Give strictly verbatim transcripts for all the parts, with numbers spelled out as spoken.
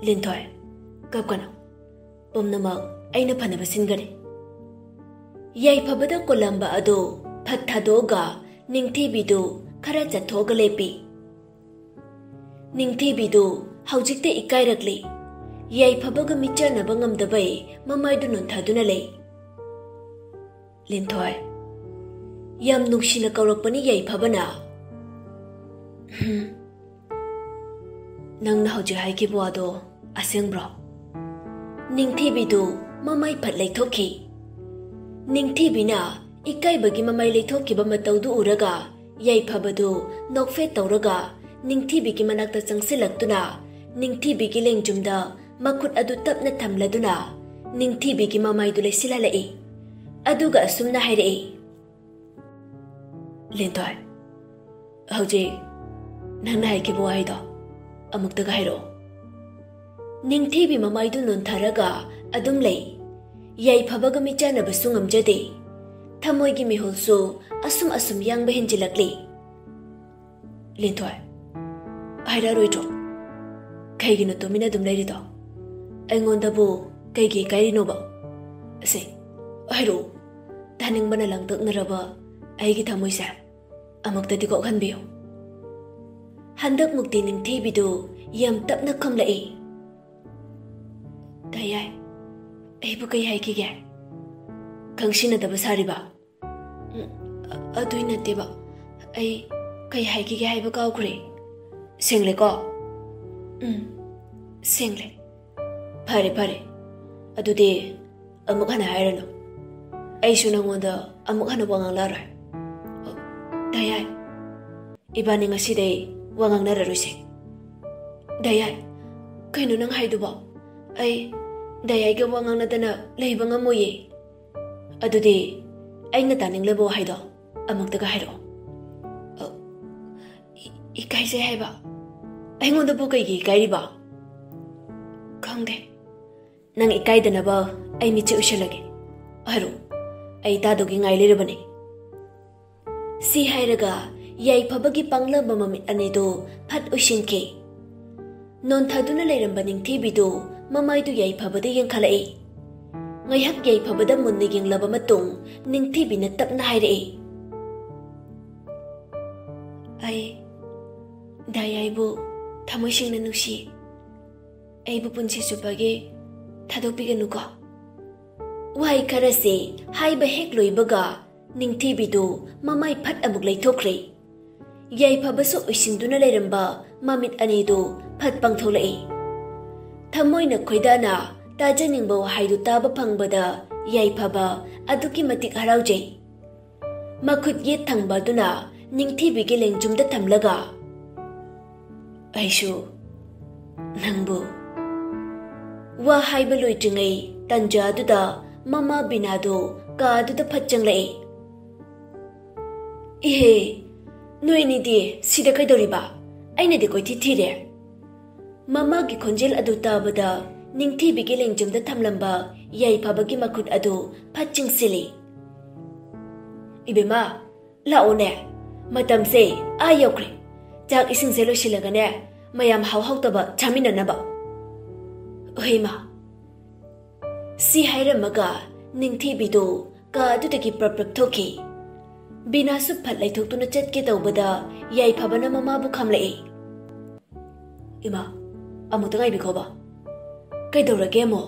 ꯂꯤꯟꯊꯣꯏ, ꯀꯞꯀꯅꯨ꯫ ꯄꯨꯝꯅꯃꯛ ꯑꯩꯅ ꯐꯅꯕ ꯁꯤꯟꯒꯅꯤ꯫ ꯌꯥꯏꯐꯕꯗ ꯀꯣꯜꯂꯝꯕ ꯑꯗꯨ ꯐꯠ ꯊꯥꯗꯣꯛꯑꯒ ꯅꯤꯡꯊꯤꯕꯤꯗꯨ ꯈꯔ ꯆꯠꯊꯣꯛꯑꯒ ꯂꯦꯞꯄꯤ꯫ ꯅꯤꯡꯊꯤꯕꯤꯗꯨ ꯍꯧꯖꯤꯛꯇ ꯏꯀꯥꯏꯔꯛꯂꯤ꯫ ꯌꯥꯏꯐꯕꯒ ꯃꯤꯠꯆꯥꯟꯅꯕ ꯉꯝꯗꯕꯩ ꯃꯃꯥꯏꯗꯨ ꯅꯣꯟꯊꯗꯨꯅ ꯂꯩ꯫ ꯂꯤꯟꯊꯣꯏ, ꯌꯥꯝ ꯅꯨꯡꯁꯤꯅ ꯀꯧꯔꯛꯄꯅꯤ ꯌꯥꯏꯐꯕꯅ꯫ "ꯍꯝ, ꯅꯪꯅ ꯍꯧꯖꯤꯛ ꯍꯥꯏꯈꯤꯕ ꯋꯥꯗꯣ ꯑꯁꯦꯡꯕ꯭ꯔꯣ?" ꯅꯤꯡꯊꯤꯕꯤꯗꯨ ꯃꯃꯥꯏ ꯐꯠ ꯂꯩꯊꯣꯛꯈꯤ꯫ ꯅꯤꯡꯊꯤꯕꯤꯅ ꯏꯀꯥꯏꯕꯒꯤ ꯃꯃꯥꯏ ꯂꯩꯊꯣꯛꯈꯤꯕ ꯃꯇꯧꯗꯨ ꯎꯔꯒ ꯌꯥꯏꯐꯕꯗꯨ ꯅꯣꯛꯐꯦꯠ ꯇꯧꯔꯒ ꯅꯤꯡꯊꯤꯕꯤꯒꯤ ꯃꯅꯥꯛꯇ ꯆꯪꯁꯤꯜꯂꯛꯇꯨꯅ ꯅꯤꯡꯊꯤꯕꯤꯒꯤ ꯂꯦꯡꯖꯨꯝꯗ ꯃꯈꯨꯠ ꯑꯗꯨ ꯇꯞꯅ ꯊꯝꯂꯗꯨꯅ ꯅꯤꯡꯊꯤꯕꯤꯒꯤ ꯃꯃꯥꯏꯗꯨ ꯂꯩꯁꯤꯜꯍꯜꯂꯛꯏ꯫ ꯑꯗꯨꯒ ꯑꯁꯨꯝꯅ ꯍꯥꯏꯔꯛꯏ, "ꯂꯤꯟꯊꯣꯏ, ꯍꯧꯖꯤꯛ ꯅꯪꯅ ꯍꯥꯏꯈꯤꯕ ꯋꯥꯍꯩꯗꯣ ꯑꯃꯨꯛꯇꯒ ꯍꯥꯏꯔꯛꯑꯣ꯫" ꯅꯤꯡꯊꯤꯕꯤ ꯃꯃꯥꯏꯗꯨ ꯅꯣꯟꯊꯔꯒ ꯑꯗꯨꯝ ꯂꯩ꯫ ꯌꯥꯏꯐꯕꯒ ꯃꯤꯠꯆꯥꯟꯅꯕꯁꯨ ꯉꯝꯖꯗꯦ꯫ ꯊꯃꯣꯏꯒꯤ ꯃꯤꯍꯨꯜꯁꯨ ꯑꯁꯨꯝ ꯑꯁꯨꯝ ꯌꯥꯡꯕ ꯍꯦꯟꯖꯤꯜꯂꯛꯂꯤ꯫ "ꯂꯤꯟꯊꯣꯏ, ꯍꯥꯏꯔꯛꯑꯔꯣꯏꯗ꯭ꯔꯣ? ꯀꯩꯒꯤꯅꯣ ꯇꯨꯃꯤꯟꯅ ꯑꯗꯨꯝ ꯂꯩꯔꯤꯗꯣ? ꯑꯩꯉꯣꯟꯗꯕꯨ ꯀꯩꯒꯤ ꯏꯀꯥꯏꯔꯤꯅꯣꯕ? ꯑꯁꯦ, ꯍꯥꯏꯔꯛꯑꯣ꯫ ꯇꯥꯅꯤꯡꯕꯅ ꯂꯥꯡꯇꯛꯅꯔꯕ ꯑꯩꯒꯤ ꯊꯃꯣꯏꯁꯦ ꯑꯃꯨꯛꯇꯗꯤ ꯀꯣꯛꯍꯟꯕꯤꯌꯨ꯫" ꯍꯟꯗꯛꯃꯨꯛꯇꯤ ꯅꯤꯡꯊꯤꯕꯤꯗꯨ ꯌꯥꯝ ꯇꯞꯅ ꯈꯨꯝꯂꯛꯏ꯫ "ꯗꯥ ꯌꯥꯏ, ꯑꯩꯕꯨ ꯀꯩ ꯍꯥꯏꯈꯤꯒꯦ? ꯈꯪꯁꯤꯟꯅꯗꯕ ꯁꯥꯔꯤꯕ?" "ꯎꯝ, ꯑ-, ꯑꯗꯨꯏ ꯅꯠꯇꯦꯕ꯫ ꯑꯩ ꯀꯩ ꯍꯥꯏꯈꯤꯒꯦ ꯍꯥꯏꯕ ꯀꯥꯎꯈ꯭ꯔꯦ꯫ ꯁꯦꯡꯂꯦꯀꯣ?" "ꯎꯝ, ꯁꯦꯡꯂꯦ꯫" "ꯐꯔꯦ, ꯐꯔꯦ꯫ ꯑꯗꯨꯗꯤ ꯑꯃꯨꯛ ꯍꯟꯅ ꯍꯥꯏꯔꯅꯨ꯫ ꯑꯩꯁꯨ ꯅꯉꯣꯟꯗ ꯑꯃꯨꯛ ꯍꯟꯅ ꯋꯥ ꯉꯥꯡꯂꯛꯑꯔꯣꯏ꯫" "ꯑ, ꯗꯥ ꯌꯥꯏ, ꯏꯕꯥꯅꯤ ꯉꯁꯤꯗꯩ ꯋꯥ ꯉꯥꯡꯅꯔꯔꯣꯏꯁꯦ꯫" "ꯗꯥ ꯌꯥꯏ, ꯀꯩꯅꯣ ꯅꯪ ꯍꯥꯏꯗꯨꯕꯣ? ꯑꯩ ꯗꯥ ꯌꯥꯏꯒ ꯋꯥ ꯉꯥꯡꯅꯗꯅ ꯂꯩꯕ ꯉꯝꯃꯣꯏꯌꯦ꯫" "ꯑꯗꯨꯗꯤ ꯑꯩꯅ ꯇꯥꯅꯤꯡꯂꯕ ꯋꯥꯍꯩꯗꯣ ꯑꯃꯨꯛꯇꯒ ꯍꯥꯏꯔꯛꯑꯣ꯫" "ꯑ, ꯏ-, ꯏꯀꯥꯏꯖꯩ ꯍꯥꯏꯕ꯫ ꯑꯩꯉꯣꯟꯗꯕꯨ ꯀꯩꯒꯤ ꯏꯀꯥꯏꯔꯤꯕ?" "ꯈꯪꯗꯦ꯫ ꯅꯪ ꯏꯀꯥꯏꯗꯅꯕ ꯑꯩ ꯃꯤꯠꯁꯦ ꯎꯏꯁꯜꯂꯒꯦ꯫ ꯍꯥꯏꯔꯛꯑꯣ, ꯑꯩ ꯇꯥꯗꯧꯒꯤ ꯉꯥꯏ ꯂꯩꯔꯕꯅꯤ꯫" ꯁꯤ ꯍꯥꯏꯔꯒ ꯌꯥꯏꯐꯕꯒꯤ ꯄꯥꯡꯂꯕ ꯃꯃꯤꯠ ꯑꯅꯤꯗꯨ ꯐꯠ ꯎꯏꯁꯤꯟꯈꯤ꯫ ꯅꯣꯟꯊꯗꯨꯅ ꯂꯩꯔꯝꯕ ꯅꯤꯡꯊꯤꯕꯤꯗꯨ ꯃꯃꯥꯏꯗꯨ ꯌꯥꯏꯐꯕꯗ ꯌꯦꯡꯈꯠꯂꯛꯏ꯫ ꯉꯥꯏꯍꯥꯛ ꯌꯥꯏꯐꯕꯗ ꯃꯨꯟꯅ ꯌꯦꯡꯂꯕ ꯃꯇꯨꯡ ꯅꯤꯡꯊꯤꯕꯤꯅ ꯇꯞꯅ ꯍꯥꯏꯔꯛꯏ, "ꯑꯩ, ꯗꯥ ꯌꯥꯏꯕꯨ ꯊꯃꯣꯏ ꯁꯦꯡꯅ ꯅꯨꯡꯁꯤ꯫ ꯑꯩꯕꯨ ꯄꯨꯟꯁꯤ ꯆꯨꯞꯄꯒꯤ ꯊꯥꯗꯣꯛꯄꯤꯒꯅꯨꯀꯣ"꯫ ꯋꯥꯍꯩ ꯈꯔꯁꯤ ꯍꯥꯏꯕ ꯍꯦꯛ ꯂꯣꯏꯕꯒ ꯅꯤꯡꯊꯤꯕꯤꯗꯨ ꯃꯃꯥꯏ ꯐꯠ ꯑꯃꯨꯛ ꯂꯩꯊꯣꯛꯈ꯭ꯔꯦ꯫ ꯌꯥꯏꯐꯕꯁꯨ ꯎꯏꯁꯤꯟꯗꯨꯅ ꯂꯩꯔꯝꯕ ꯃꯃꯤꯠ ꯑꯅꯤꯗꯨ ꯐꯠ ꯄꯥꯡꯊꯣꯛꯂꯛꯏ꯫ ꯊꯃꯣꯏꯅ ꯈꯣꯏꯗꯥꯅ ꯇꯥꯖꯅꯤꯡꯕ ꯋꯥꯍꯩꯗꯨ ꯇꯥꯕ ꯐꯪꯕꯗ ꯌꯥꯏꯐꯕ ꯑꯗꯨꯛꯀꯤ ꯃꯇꯤꯛ ꯍꯔꯥꯎꯖꯩ꯫ ꯃꯈꯨꯠ ꯌꯦꯠ ꯊꯪꯕ ꯑꯗꯨꯅ ꯅꯤꯡꯊꯤꯕꯤꯒꯤ ꯂꯦꯡꯖꯨꯝꯗ ꯊꯝꯂꯒ, "ꯑꯩꯁꯨ ꯅꯪꯕꯨ"꯫ ꯋꯥ ꯍꯥꯏꯕ ꯂꯣꯏꯗ꯭ꯔꯤꯉꯩ ꯇꯟꯖꯥꯗꯨꯗ ꯃꯃꯥ ꯕꯤꯅꯥꯗꯨ ꯀꯥ ꯑꯗꯨꯗ ꯐꯠ ꯆꯪꯂꯛꯏ꯫ "ꯏꯍꯦ, ꯅꯣꯏꯅꯤꯗꯤ ꯁꯤꯗ ꯀꯩꯗꯧꯔꯤꯕ? ꯑꯩꯅꯗꯤ ꯀꯣꯏꯊꯤ ꯊꯤꯔꯦ"꯫ ꯃꯃꯥꯒꯤ ꯈꯣꯟꯖꯦꯜ ꯑꯗꯨ ꯇꯥꯕꯗ ꯅꯤꯡꯊꯤꯕꯤꯒꯤ ꯂꯦꯡꯖꯨꯝꯗ ꯊꯝꯂꯝꯕ ꯌꯥꯏꯐꯕꯒꯤ ꯃꯈꯨꯠ ꯑꯗꯨ ꯐꯠ ꯆꯤꯡꯁꯤꯜꯂꯤ꯫ "ꯏꯕꯦꯝꯃ, ꯂꯥꯛꯑꯣꯅꯦ, ꯃꯇꯝꯁꯦ ꯑꯥ ꯌꯧꯈ꯭ꯔꯦ꯫ ꯆꯥꯛ ꯏꯁꯤꯡꯁꯦ ꯂꯣꯏꯁꯤꯜꯂꯒꯅꯦ, ꯃꯌꯥꯝ ꯍꯥꯎ ꯍꯥꯎꯇꯕ ꯆꯥꯃꯤꯟꯅꯅꯕ"꯫ "ꯍꯣꯏ, ꯏꯃꯥ"꯫ ꯁꯤ ꯍꯥꯏꯔꯝꯃꯒ ꯅꯤꯡꯊꯤꯕꯤꯗꯨ ꯀꯥ ꯑꯗꯨꯗꯒꯤ ꯄ꯭ꯔꯞ ꯄ꯭ꯔꯞ ꯊꯣꯛꯈꯤ꯫ ꯕꯤꯅꯥꯁꯨ ꯐꯠ ꯂꯩꯊꯣꯛꯇꯨꯅ ꯆꯠꯀꯦ ꯇꯧꯕꯗ ꯌꯥꯏꯐꯕꯅ ꯃꯃꯥꯕꯨ ꯈꯥꯝꯂꯛꯏ꯫ "ꯏꯃꯥ, ꯑꯃꯨꯛꯇ ꯉꯥꯏꯕꯤꯈꯣꯕ"꯫ "ꯀꯩꯗꯧꯔꯒꯦ ꯑꯃꯨꯛ?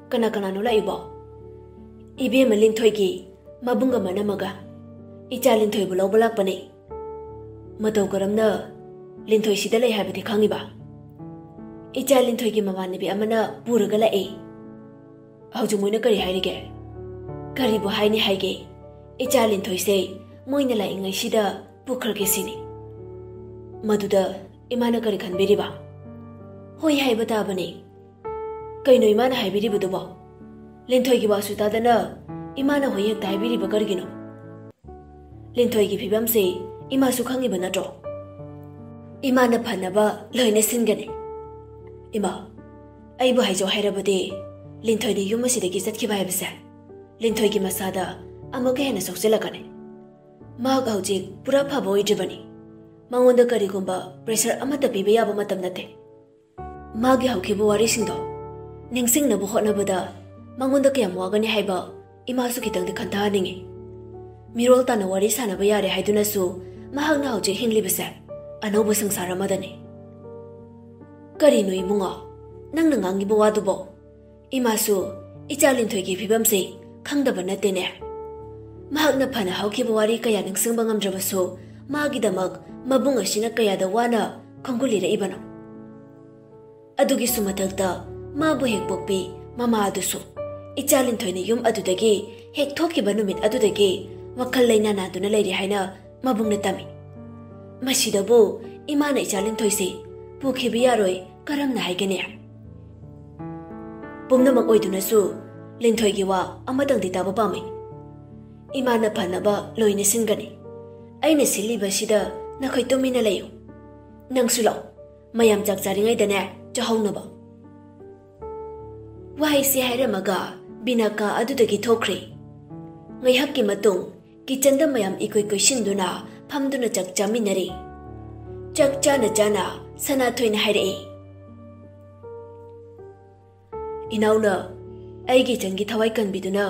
ꯀꯅꯥ ꯀꯅꯥꯅꯣ ꯂꯥꯛꯏꯕꯣ?" "ꯏꯕꯦꯝꯃ ꯂꯤꯟꯊꯣꯏꯒꯤ ꯃꯕꯨꯡꯒ ꯃꯅꯝꯃꯒ꯫ ꯏꯆꯥ ꯂꯤꯟꯊꯣꯏꯕꯨ ꯂꯧꯕ ꯂꯥꯛꯄꯅꯦ"꯫ "ꯃꯇꯧ ꯀꯔꯝꯅ ꯂꯤꯟꯊꯣꯏ ꯁꯤꯗ ꯂꯩ ꯍꯥꯏꯕꯗꯤ ꯈꯪꯉꯤꯕ?" "ꯏꯆꯥ ꯂꯤꯟꯊꯣꯏꯒꯤ ꯃꯃꯥꯟꯅꯕꯤ ꯑꯃꯅ ꯄꯨꯔꯒ ꯂꯥꯛꯑꯦ"꯫ "ꯍꯧꯖꯤꯛ ꯃꯣꯏꯅ ꯀꯔꯤ ꯍꯥꯏꯔꯤꯒꯦ?" "ꯀꯔꯤꯕꯨ ꯍꯥꯏꯅꯤ ꯍꯥꯏꯒꯦ? ꯏꯆꯥ ꯂꯤꯟꯊꯣꯏꯁꯦ ꯃꯣꯏꯅ ꯂꯥꯛꯏꯉꯩꯁꯤꯗ ꯄꯨꯈ꯭ꯔꯒꯦ ꯁꯤꯅꯤ"꯫ "ꯃꯗꯨꯗ ꯏꯃꯥꯅ ꯀꯔꯤ ꯈꯟꯕꯤꯔꯤꯕ?" "ꯍꯣꯏ ꯍꯥꯏꯕ ꯇꯥꯕꯅꯤ"꯫ "ꯀꯩꯅꯣ ꯏꯃꯥꯅ ꯍꯥꯏꯕꯤꯔꯤꯕꯗꯨꯕꯣ? ꯂꯤꯟꯊꯣꯏꯒꯤ ꯋꯥꯁꯨ ꯇꯥꯗꯅ ꯏꯃꯥꯅ ꯍꯣꯏ ꯍꯦꯛꯇ ꯍꯥꯏꯕꯤꯔꯤꯕ ꯀꯔꯤꯒꯤꯅꯣ?" "ꯂꯤꯟꯊꯣꯏꯒꯤ ꯐꯤꯕꯝꯁꯦ ꯏꯃꯥꯁꯨ ꯈꯪꯉꯤꯕ ꯅꯠꯇ꯭ꯔꯣ? ꯏꯃꯥꯅ ꯐꯅꯕ ꯂꯣꯏꯅ ꯁꯤꯟꯒꯅꯤ"꯫ "ꯏꯃꯥ, ꯑꯩꯕꯨ ꯍꯥꯏꯖꯧ ꯍꯥꯏꯔꯕꯗꯤ ꯂꯤꯟꯊꯣꯏꯗꯤ ꯌꯨꯝ ꯑꯁꯤꯗꯒꯤ ꯆꯠꯈꯤꯕ ꯍꯥꯏꯕꯁꯦ ꯂꯤꯟꯊꯣꯏꯒꯤ ꯃꯁꯥꯗ ꯑꯃꯨꯛꯀ ꯍꯦꯟꯅ ꯁꯣꯛꯆꯤꯜꯂꯛꯀꯅꯤ꯫ ꯃꯍꯥꯛ ꯍꯧꯖꯤꯛ ꯄꯨꯔꯥ ꯐꯕ ꯑꯣꯏꯗ꯭ꯔꯤꯕꯅꯤ"꯫ ꯃꯉꯣꯟꯗ ꯀꯔꯤꯒꯨꯝꯕ pressure ꯑꯃꯠꯇ ꯄꯤꯕ ꯌꯥꯕ ꯃꯇꯝ ꯅꯠꯇꯦ꯫ ꯃꯥꯒꯤ ꯍꯧꯈꯤꯕ ꯋꯥꯔꯤꯁꯤꯡꯗꯣ ꯅꯤꯡꯁꯤꯡꯅꯕ ꯍꯣꯠꯅꯕꯗ ꯃꯉꯣꯟꯗ ꯀꯌꯥꯝ ꯋꯥꯒꯅꯤ ꯍꯥꯏꯕ ꯏꯃꯥꯁꯨ ꯈꯤꯇꯪꯗꯤ ꯈꯟꯊꯍꯟꯅꯤꯡꯉꯤ꯫ ꯃꯤꯔꯣꯜ ꯇꯥꯅ ꯋꯥꯔꯤ ꯁꯥꯟꯅꯕ ꯌꯥꯔꯦ ꯍꯥꯏꯗꯨꯅꯁꯨ ꯃꯍꯥꯛꯅ ꯍꯧꯖꯤꯛ ꯍꯤꯡꯂꯤꯕꯁꯦ ꯑꯅꯧꯕ ꯁꯪꯁꯥꯔ ꯑꯃꯗꯅꯤ꯫ ꯀꯔꯤꯅꯣ ꯏꯕꯨꯡꯉꯣ, ꯅꯪꯅ ꯉꯥꯡꯉꯤꯕ ꯋꯥꯗꯨꯕꯣ? ꯏꯃꯥꯁꯨ ꯏꯆꯥ ꯂꯤꯟꯊꯣꯏꯒꯤ ꯐꯤꯕꯝꯁꯤ ꯈꯪꯗꯕ ꯅꯠꯇꯦꯅꯦ꯫ ꯃꯍꯥꯛꯅ ꯐꯅ ꯍꯧꯈꯤꯕ ꯋꯥꯔꯤ ꯀꯌꯥ ꯅꯤꯡꯁꯤꯡꯕ ꯉꯝꯗ꯭ꯔꯕꯁꯨ, ꯃꯥꯒꯤꯗꯃꯛ ꯃꯕꯨꯡ ꯑꯁꯤꯅ ꯀꯌꯥꯗ ꯋꯥꯅ ꯈꯣꯡꯒꯨꯜꯂꯤꯔꯛꯏꯕꯅꯣ꯫ ꯑꯗꯨꯒꯤꯁꯨ ꯃꯊꯛꯇ, ꯃꯥꯕꯨ ꯍꯦꯛ ꯄꯣꯛꯄꯤ ꯃꯃꯥ ꯑꯗꯨꯁꯨ ꯏꯆꯥ ꯂꯤꯟꯊꯣꯏꯅ ꯌꯨꯝ ꯑꯗꯨꯗꯒꯤ ꯍꯦꯛ ꯊꯣꯛꯈꯤꯕ ꯅꯨꯃꯤꯠ ꯑꯗꯨꯗꯒꯤ ꯋꯥꯈꯜ ꯂꯩꯅꯥ ꯅꯥꯗꯨꯅ ꯂꯩꯔꯤ ꯍꯥꯏꯅ ꯃꯕꯨꯡꯅ ꯇꯝꯃꯤ꯫ ꯃꯁꯤꯗꯕꯨ ꯏꯃꯥꯅ ꯏꯆꯥ ꯂꯤꯟꯊꯣꯏꯁꯤ ꯄꯨꯈꯤꯕ ꯌꯥꯔꯣꯏ ꯀꯔꯝꯅ ꯍꯥꯏꯒꯅꯤ? ꯄꯨꯝꯅꯃꯛ ꯑꯣꯏꯗꯨꯅꯁꯨ ꯂꯤꯟꯊꯣꯏꯒꯤ ꯋꯥ ꯑꯃꯇꯪꯗꯤ ꯇꯥꯕ ꯄꯥꯝꯃꯤ꯫ ꯏꯃꯥꯅ ꯐꯅꯕ ꯂꯣꯏꯅ ꯁꯤꯟꯒꯅꯤ꯫ ꯑꯩꯅ ꯁꯤꯜꯂꯤꯕꯁꯤꯗ ꯅꯈꯣꯏ ꯇꯨꯃꯤꯟꯅ ꯂꯩꯌꯨ꯫ ꯅꯪꯁꯨ ꯂꯥꯛꯑꯣ, ꯃꯌꯥꯝ ꯆꯥꯛ ꯆꯥꯔꯤꯉꯩꯗꯅꯦ ꯆꯥꯍꯧꯅꯕ꯫ ꯋꯥꯍꯩꯁꯤ ꯍꯥꯏꯔꯝꯃꯒ ꯕꯤꯅꯥ ꯀꯥ ꯑꯗꯨꯗꯒꯤ ꯊꯣꯛꯈ꯭ꯔꯦ꯫ ꯉꯥꯏꯍꯥꯛꯀꯤ ꯃꯇꯨꯡ ꯀꯤꯆꯟꯗ ꯃꯌꯥꯝ ꯏꯀꯣꯏ ꯀꯣꯏꯁꯤꯟꯗꯨꯅ ꯐꯝꯗꯨꯅ ꯆꯥꯛ ꯆꯥꯃꯤꯟꯅꯔꯤ꯫ ꯆꯥꯛ ꯆꯥꯅ ꯆꯥꯅ ꯁꯅꯥꯊꯣꯏꯅ ꯍꯥꯏꯔꯛꯏ, "ꯏꯅꯥꯎꯅ ꯑꯩꯒꯤ ꯏꯆꯟꯒꯤ ꯊꯋꯥꯏ ꯀꯟꯕꯤꯗꯨꯅ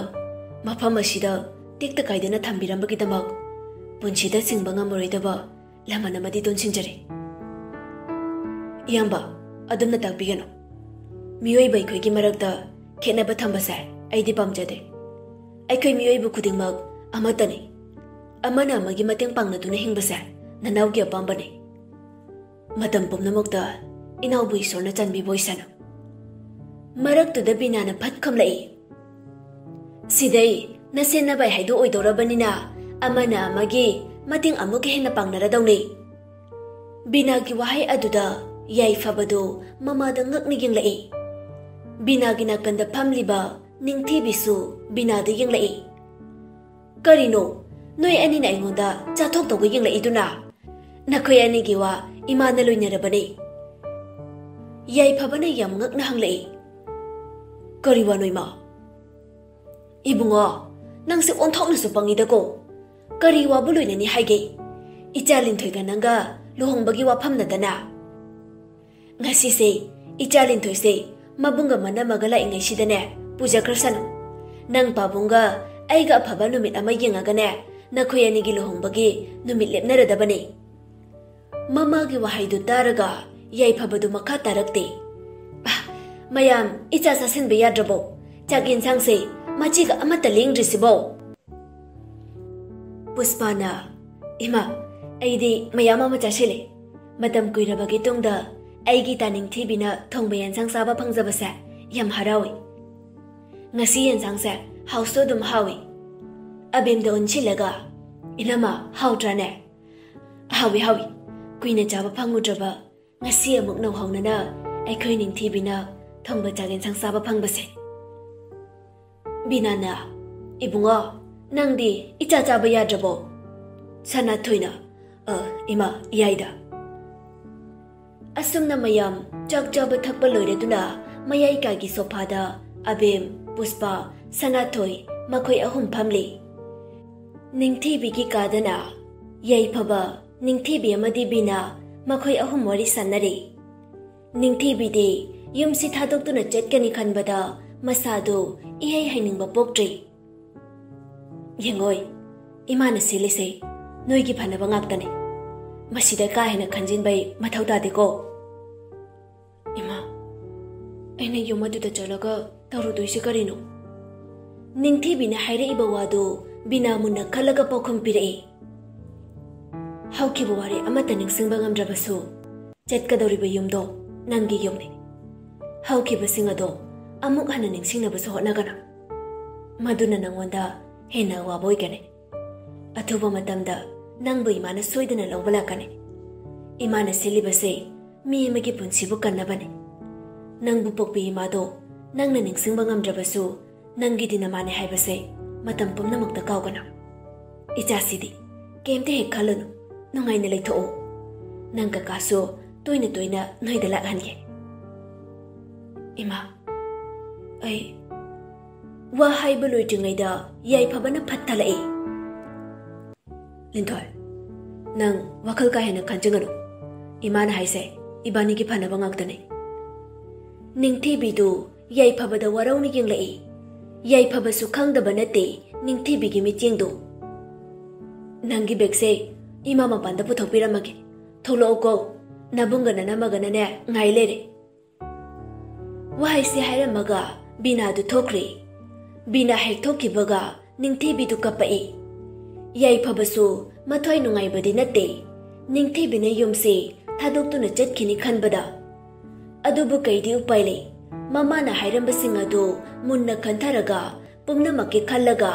ꯃꯐꯝ ꯑꯁꯤꯗ ꯇꯦꯛꯇ ꯀꯥꯏꯗꯅ ꯊꯝꯕꯤꯔꯝꯕꯒꯤꯗꯃꯛ ꯄꯨꯟꯁꯤꯗ ꯁꯤꯡꯕ ꯉꯝꯃꯔꯣꯏꯗꯕ ꯂꯃꯟ ꯑꯃꯗꯤ ꯇꯣꯟꯁꯤꯟꯖꯔꯤ꯫" ꯏꯌꯥꯝꯕ, ꯑꯗꯨꯝꯅ ꯇꯥꯛꯄꯤꯒꯅꯨ꯫ ꯃꯤꯑꯣꯏꯕ ꯑꯩꯈꯣꯏꯒꯤ ꯃꯔꯛꯇ ꯈꯦꯠꯅꯕ ꯊꯝꯕꯁꯦ ꯑꯩꯗꯤ ꯄꯥꯝꯖꯗꯦ꯫ ꯑꯩꯈꯣꯏ ꯃꯤꯑꯣꯏꯕ ꯈꯨꯗꯤꯡꯃꯛ ꯑꯃꯠꯇꯅꯤ꯫ ꯑꯃꯅ ꯑꯃꯒꯤ ꯃꯇꯦꯡ ꯄꯥꯡꯅꯗꯨꯅ ꯍꯤꯡꯕꯁꯦ ꯅꯅꯥꯎꯒꯤ ꯑꯄꯥꯝꯕꯅꯤ꯫ ꯃꯇꯝ ꯄꯨꯝꯅꯃꯛꯇ ꯏꯅꯥꯎꯕꯨ ꯏꯁꯣꯔꯅ ꯆꯥꯟꯕꯤꯕ ꯑꯣꯏꯁꯅꯨ꯫ ꯃꯔꯛꯇꯨꯗ ꯕꯤꯅꯥꯅ ꯐꯠ ꯈꯨꯝꯂꯛꯏ, "ꯁꯤꯗꯩ ꯅꯁꯦꯟꯅꯕ ꯍꯥꯏꯗꯨ ꯑꯣꯏꯗꯧꯔꯕꯅꯤꯅ ꯑꯃꯅ ꯑꯃꯒꯤ ꯃꯇꯦꯡ ꯑꯃꯨꯛꯀ ꯍꯦꯟꯅ ꯄꯥꯡꯅꯔꯗꯧꯅꯤ꯫" ꯕꯤꯅꯥꯒꯤ ꯋꯥꯍꯩ ꯑꯗꯨꯗ ꯌꯥꯏꯐꯕꯗꯨ ꯃꯃꯥꯗ ꯉꯛꯅ ꯌꯦꯡꯂꯛꯏ꯫ ꯕꯤꯅꯥꯒꯤ ꯅꯥꯀꯟꯗ ꯐꯝꯂꯤꯕ ꯅꯤꯡꯊꯤꯕꯤꯁꯨ ꯕꯤꯅꯥꯗ ꯌꯦꯡꯂꯛꯏ꯫ "ꯀꯔꯤꯅꯣ? ꯅꯣꯏ ꯑꯅꯤꯅ ꯑꯩꯉꯣꯟꯗ ꯆꯥꯊꯣꯛ ꯇꯧꯕ ꯌꯦꯡꯂꯛꯏꯗꯨꯅ? ꯅꯈꯣꯏ ꯑꯅꯤꯒꯤ ꯋꯥ ꯏꯃꯥꯅ ꯂꯣꯏꯅꯔꯕꯅꯤ꯫" ꯌꯥꯏꯐꯕꯅ ꯌꯥꯝ ꯉꯛꯅ ꯍꯪꯂꯛꯏ, "ꯀꯔꯤ ꯋꯥꯅꯣ ꯏꯃꯥ?" "ꯏꯕꯨꯡꯉꯣ, ꯅꯪꯁꯦ ꯑꯣꯟꯊꯣꯛꯅꯁꯨ ꯄꯪꯉꯤꯗꯀꯣ꯫ ꯀꯔꯤ ꯋꯥꯕꯨ ꯂꯣꯏꯅꯅꯤ ꯍꯥꯏꯒꯦ? ꯏꯆꯥ ꯂꯤꯟꯊꯣꯏꯒ ꯅꯪꯒ ꯂꯨꯍꯣꯡꯕꯒꯤ ꯋꯥꯐꯝ ꯅꯠꯇꯅ? ꯉꯁꯤꯁꯦ ꯏꯆꯥ ꯂꯤꯟꯊꯣꯏꯁꯦ ꯃꯕꯨꯡꯒ ꯃꯅꯝꯃꯒ ꯂꯥꯛꯏꯉꯩꯁꯤꯗꯅꯦ ꯄꯨꯖꯈ꯭ꯔꯁꯅꯨ꯫ ꯅꯪ ꯄꯥꯕꯨꯡꯒ ꯑꯩꯒ ꯑꯐꯕ ꯅꯨꯃꯤꯠ ꯑꯃ ꯌꯦꯡꯉꯒꯅꯦ, ꯅꯈꯣꯏ ꯑꯅꯤꯒꯤ ꯂꯨꯍꯣꯡꯕꯒꯤ ꯅꯨꯃꯤꯠ ꯂꯦꯞꯅꯔꯗꯕꯅꯤ꯫ ꯃꯃꯥꯒꯤ ꯋꯥꯍꯩꯗꯨ ꯇꯥꯔꯒ ꯌꯥꯏꯐꯕꯗꯨ ꯃꯈꯥ ꯇꯥꯔꯛꯇꯦ꯫ "ꯑꯥ, ꯃꯌꯥꯝ, ꯏꯆꯥ ꯆꯥꯁꯤꯟꯕ ꯌꯥꯗ꯭ꯔꯕꯣ? ꯆꯥꯛ ꯌꯦꯟꯁꯥꯡꯁꯦ ꯃꯆꯤꯒ ꯑꯃꯠꯇ ꯂꯦꯡꯗ꯭ꯔꯤꯁꯤꯕꯣ?" ꯄꯨꯁꯄꯥꯅ, "ꯏꯃꯥ, ꯑꯩꯗꯤ ꯃꯌꯥꯝ ꯑꯃ ꯆꯥꯁꯤꯜꯂꯦ꯫ ꯃꯇꯝ ꯀꯨꯏꯔꯕꯒꯤ ꯇꯨꯡꯗ ꯑꯩꯒꯤ ꯇꯥꯅꯤꯡꯊꯤꯕꯤꯅ ꯊꯣꯡꯕ ꯌꯦꯟꯁꯥꯡ ꯆꯥꯕ ꯐꯪꯖꯕꯁꯦ ꯌꯥꯝ ꯍꯔꯥꯎꯏ꯫ ꯉꯁꯤ ꯌꯦꯟꯁꯥꯡꯁꯦ ꯍꯥꯎꯁꯨ ꯑꯗꯨꯝ ꯍꯥꯎꯏ꯫" ꯑꯕꯦꯝꯗ ꯑꯣꯟꯁꯤꯜꯂꯒ, "ꯏꯅꯝꯃ, ꯍꯥꯎꯇ꯭ꯔꯥꯅꯦ?" "ꯍꯥꯎꯏ, ꯍꯥꯎꯏ꯫ ꯀꯨꯏꯅ ꯆꯥꯕ ꯐꯪꯉꯨꯗ꯭ꯔꯕ ꯉꯁꯤ ꯑꯃꯨꯛ ꯅꯧꯍꯧꯅꯅ ꯑꯩꯈꯣꯏ ꯅꯤꯡꯊꯤꯕꯤꯅ ꯊꯣꯡꯕ ꯆꯥꯛ ꯌꯦꯟꯁꯥꯡ ꯆꯥꯕ ꯐꯪꯕꯁꯦ꯫" ꯕꯤꯅꯥꯅ, "ꯏꯕꯨꯡꯉꯣ, ꯅꯪꯗꯤ ꯏꯆꯥ ꯆꯥꯕ ꯌꯥꯗ꯭ꯔꯕꯣ?" ꯁꯅꯥꯊꯣꯏꯅ, "ꯑ, ꯏꯃꯥ, ꯌꯥꯏꯗ꯫" ꯑꯁꯨꯝꯅ ꯃꯌꯥꯝ ꯆꯥꯛ ꯆꯥꯕ ꯊꯛꯄ ꯂꯣꯏꯔꯗꯨꯅ ꯃꯌꯥꯏ ꯀꯥꯒꯤ ꯁꯣꯐꯥꯗ ꯑꯕꯦꯝ, ꯄꯨꯁꯄꯥ, ꯁꯅꯥꯊꯣꯏ, ꯃꯈꯣꯏ ꯑꯍꯨꯝ ꯐꯝꯂꯤ꯫ ꯅꯤꯡꯊꯤꯕꯤꯒꯤ ꯀꯥꯗꯅ ꯌꯥꯏꯐꯕ, ꯅꯤꯡꯊꯤꯕꯤ ꯑꯃꯗꯤ ꯕꯤꯅꯥ, ꯃꯈꯣꯏ ꯑꯍꯨꯝ ꯋꯥꯔꯤ ꯁꯥꯟꯅꯔꯤ꯫ ꯅꯤꯡꯊꯤꯕꯤꯗꯤ ꯌꯨꯝꯁꯤ ꯊꯥꯗꯣꯛꯇꯨꯅ ꯆꯠꯀꯅꯤ ꯈꯟꯕꯗ ꯃꯁꯥꯗꯨ ꯏꯍꯩ ꯍꯩꯅꯤꯡꯕ ꯄꯣꯛꯇ꯭ꯔꯤ꯫ "ꯌꯦꯡꯉꯣꯏ, ꯏꯃꯥꯅ ꯁꯤꯜꯂꯤꯁꯦ ꯅꯣꯏꯒꯤ ꯐꯅꯕ ꯉꯥꯛꯇꯅꯦ꯫ ꯃꯁꯤꯗ ꯀꯥ ꯍꯦꯟꯅ ꯈꯟꯖꯤꯟꯕꯩ ꯃꯊꯧ ꯇꯥꯗꯦꯀꯣ꯫" "ꯏꯃꯥ, ꯑꯩꯅ ꯌꯨꯝ ꯑꯗꯨꯗ ꯆꯠꯂꯒ ꯇꯧꯔꯨꯗꯣꯏꯁꯤ ꯀꯔꯤꯅꯣ?" ꯅꯤꯡꯊꯤꯕꯤꯅ ꯍꯥꯏꯔꯛꯏꯕ ꯋꯥꯗꯨ ꯕꯤꯅꯥ ꯃꯨꯟꯅ ꯈꯜꯂꯒ ꯄꯥꯎꯈꯨꯝ ꯄꯤꯔꯛꯏ꯫ "ꯍꯧꯈꯤꯕ ꯋꯥꯔꯤ ꯑꯃꯠꯇ ꯅꯤꯡꯁꯤꯡꯕ ꯉꯝꯗ꯭ꯔꯕꯁꯨ, ꯆꯠꯀꯗꯧꯔꯤꯕ ꯌꯨꯝꯗꯣ ꯅꯪꯒꯤ ꯌꯨꯝꯅꯤ꯫ ꯍꯧꯈꯤꯕꯁꯤꯡ ꯑꯗꯣ ꯑꯃꯨꯛ ꯍꯟꯅ ꯅꯤꯡꯁꯤꯡꯅꯕꯁꯨ ꯍꯣꯠꯅꯒꯅꯨ꯫ ꯃꯗꯨꯅ ꯅꯪꯉꯣꯟꯗ ꯍꯦꯟꯅ ꯑꯋꯥꯕ ꯑꯣꯏꯒꯅꯤ꯫ ꯑꯊꯨꯕ ꯃꯇꯝꯗ ꯅꯪꯕꯨ ꯏꯃꯥꯅ ꯁꯣꯏꯗꯅ ꯂꯧꯕ ꯂꯥꯛꯀꯅꯤ꯫ ꯏꯃꯥꯅ ꯁꯤꯜꯂꯤꯕꯁꯦ ꯃꯤ ꯑꯃꯒꯤ ꯄꯨꯟꯁꯤꯕꯨ ꯀꯟꯅꯕꯅꯤ꯫ ꯅꯪꯕꯨ ꯄꯣꯛꯄꯤ ꯏꯃꯥꯗꯣ ꯅꯪꯅ ꯅꯤꯡꯁꯤꯡꯕ ꯉꯝꯗ꯭ꯔꯕꯁꯨ, ꯅꯪꯒꯤꯗꯤ ꯅꯃꯥꯅꯦ ꯍꯥꯏꯕꯁꯦ ꯃꯇꯝ ꯄꯨꯝꯅꯃꯛꯇ ꯀꯥꯎꯒꯅꯨ꯫ ꯏꯆꯥꯁꯤꯗꯤ ꯀꯩꯝꯇ ꯍꯦꯛ ꯈꯜꯂꯨꯅꯨ, ꯅꯨꯡꯉꯥꯏꯅ ꯂꯩꯊꯣꯛꯎ꯫ ꯅꯪ ꯀꯀꯥꯁꯨ ꯇꯣꯏꯅ ꯇꯣꯏꯅ ꯅꯣꯏꯗ ꯂꯥꯛꯍꯟꯒꯦ꯫" "ꯏꯃꯥ, ꯑꯩ..." ꯋꯥ ꯍꯥꯏꯕ ꯂꯣꯏꯗ꯭ꯔꯤꯉꯩꯗ ꯌꯥꯏꯐꯕꯅ ꯐꯠ ꯊꯠꯂꯛꯏ꯫ "ꯂꯤꯟꯊꯣꯏ, ꯅꯪ ꯋꯥꯈꯜ ꯀꯥ ꯍꯦꯟꯅ ꯈꯟꯖꯤꯟꯒꯅꯨ꯫ ꯏꯃꯥꯅ ꯍꯥꯏꯁꯦ ꯏꯕꯥꯅꯤꯒꯤ ꯐꯅꯕ ꯉꯥꯛꯇꯅꯤ꯫ ꯅꯤꯡꯊꯤꯕꯤꯗꯨ ꯌꯥꯏꯐꯕꯗ ꯋꯥꯔꯧꯅ ꯌꯦꯡꯂꯛꯏ꯫ ꯌꯥꯏꯐꯕꯁꯨ ꯈꯪꯗꯕ ꯅꯠꯇꯦ ꯅꯤꯡꯊꯤꯕꯤꯒꯤ ꯃꯤꯠꯌꯦꯡꯗꯨ꯫ "ꯅꯪꯒꯤ ꯕꯦꯒꯁꯦ ꯏꯃꯥ ꯃꯄꯥꯟꯗ ꯄꯨꯊꯣꯛꯄꯤꯔꯝꯃꯒꯦ꯫ ꯊꯣꯛꯂꯛꯑꯣꯀꯣ꯫ ꯅꯕꯨꯡꯒ ꯅꯅꯝꯃꯒꯅꯅꯦ ꯉꯥꯏ ꯂꯩꯔꯦ꯫" ꯋꯥꯍꯩꯁꯦ ꯍꯥꯏꯔꯝꯃꯒ ꯕꯤꯅꯥꯗꯨ ꯊꯣꯛꯈ꯭ꯔꯦ꯫ ꯕꯤꯅꯥ ꯍꯦꯛ ꯊꯣꯛꯈꯤꯕꯒ ꯅꯤꯡꯊꯤꯕꯤꯗꯨ ꯀꯞꯄꯛꯏ꯫ ꯌꯥꯏꯐꯕꯁꯨ ꯃꯊ꯭ꯋꯥꯏ ꯅꯨꯡꯉꯥꯏꯕꯗꯤ ꯅꯠꯇꯦ ꯅꯤꯡꯊꯤꯕꯤꯅ ꯌꯨꯝꯁꯦ ꯊꯥꯗꯣꯛꯇꯨꯅ ꯆꯠꯈꯤꯅꯤ ꯈꯟꯕꯗ꯫ ꯑꯗꯨꯕꯨ ꯀꯩꯗꯤ ꯎꯄꯥꯏ ꯂꯩ? ꯃꯃꯥꯅ ꯍꯥꯏꯔꯝꯕꯁꯤꯡ ꯑꯗꯨ ꯃꯨꯟꯅ ꯈꯟꯊꯔꯒ ꯄꯨꯝꯅꯃꯛꯀꯤ ꯈꯜꯂꯒ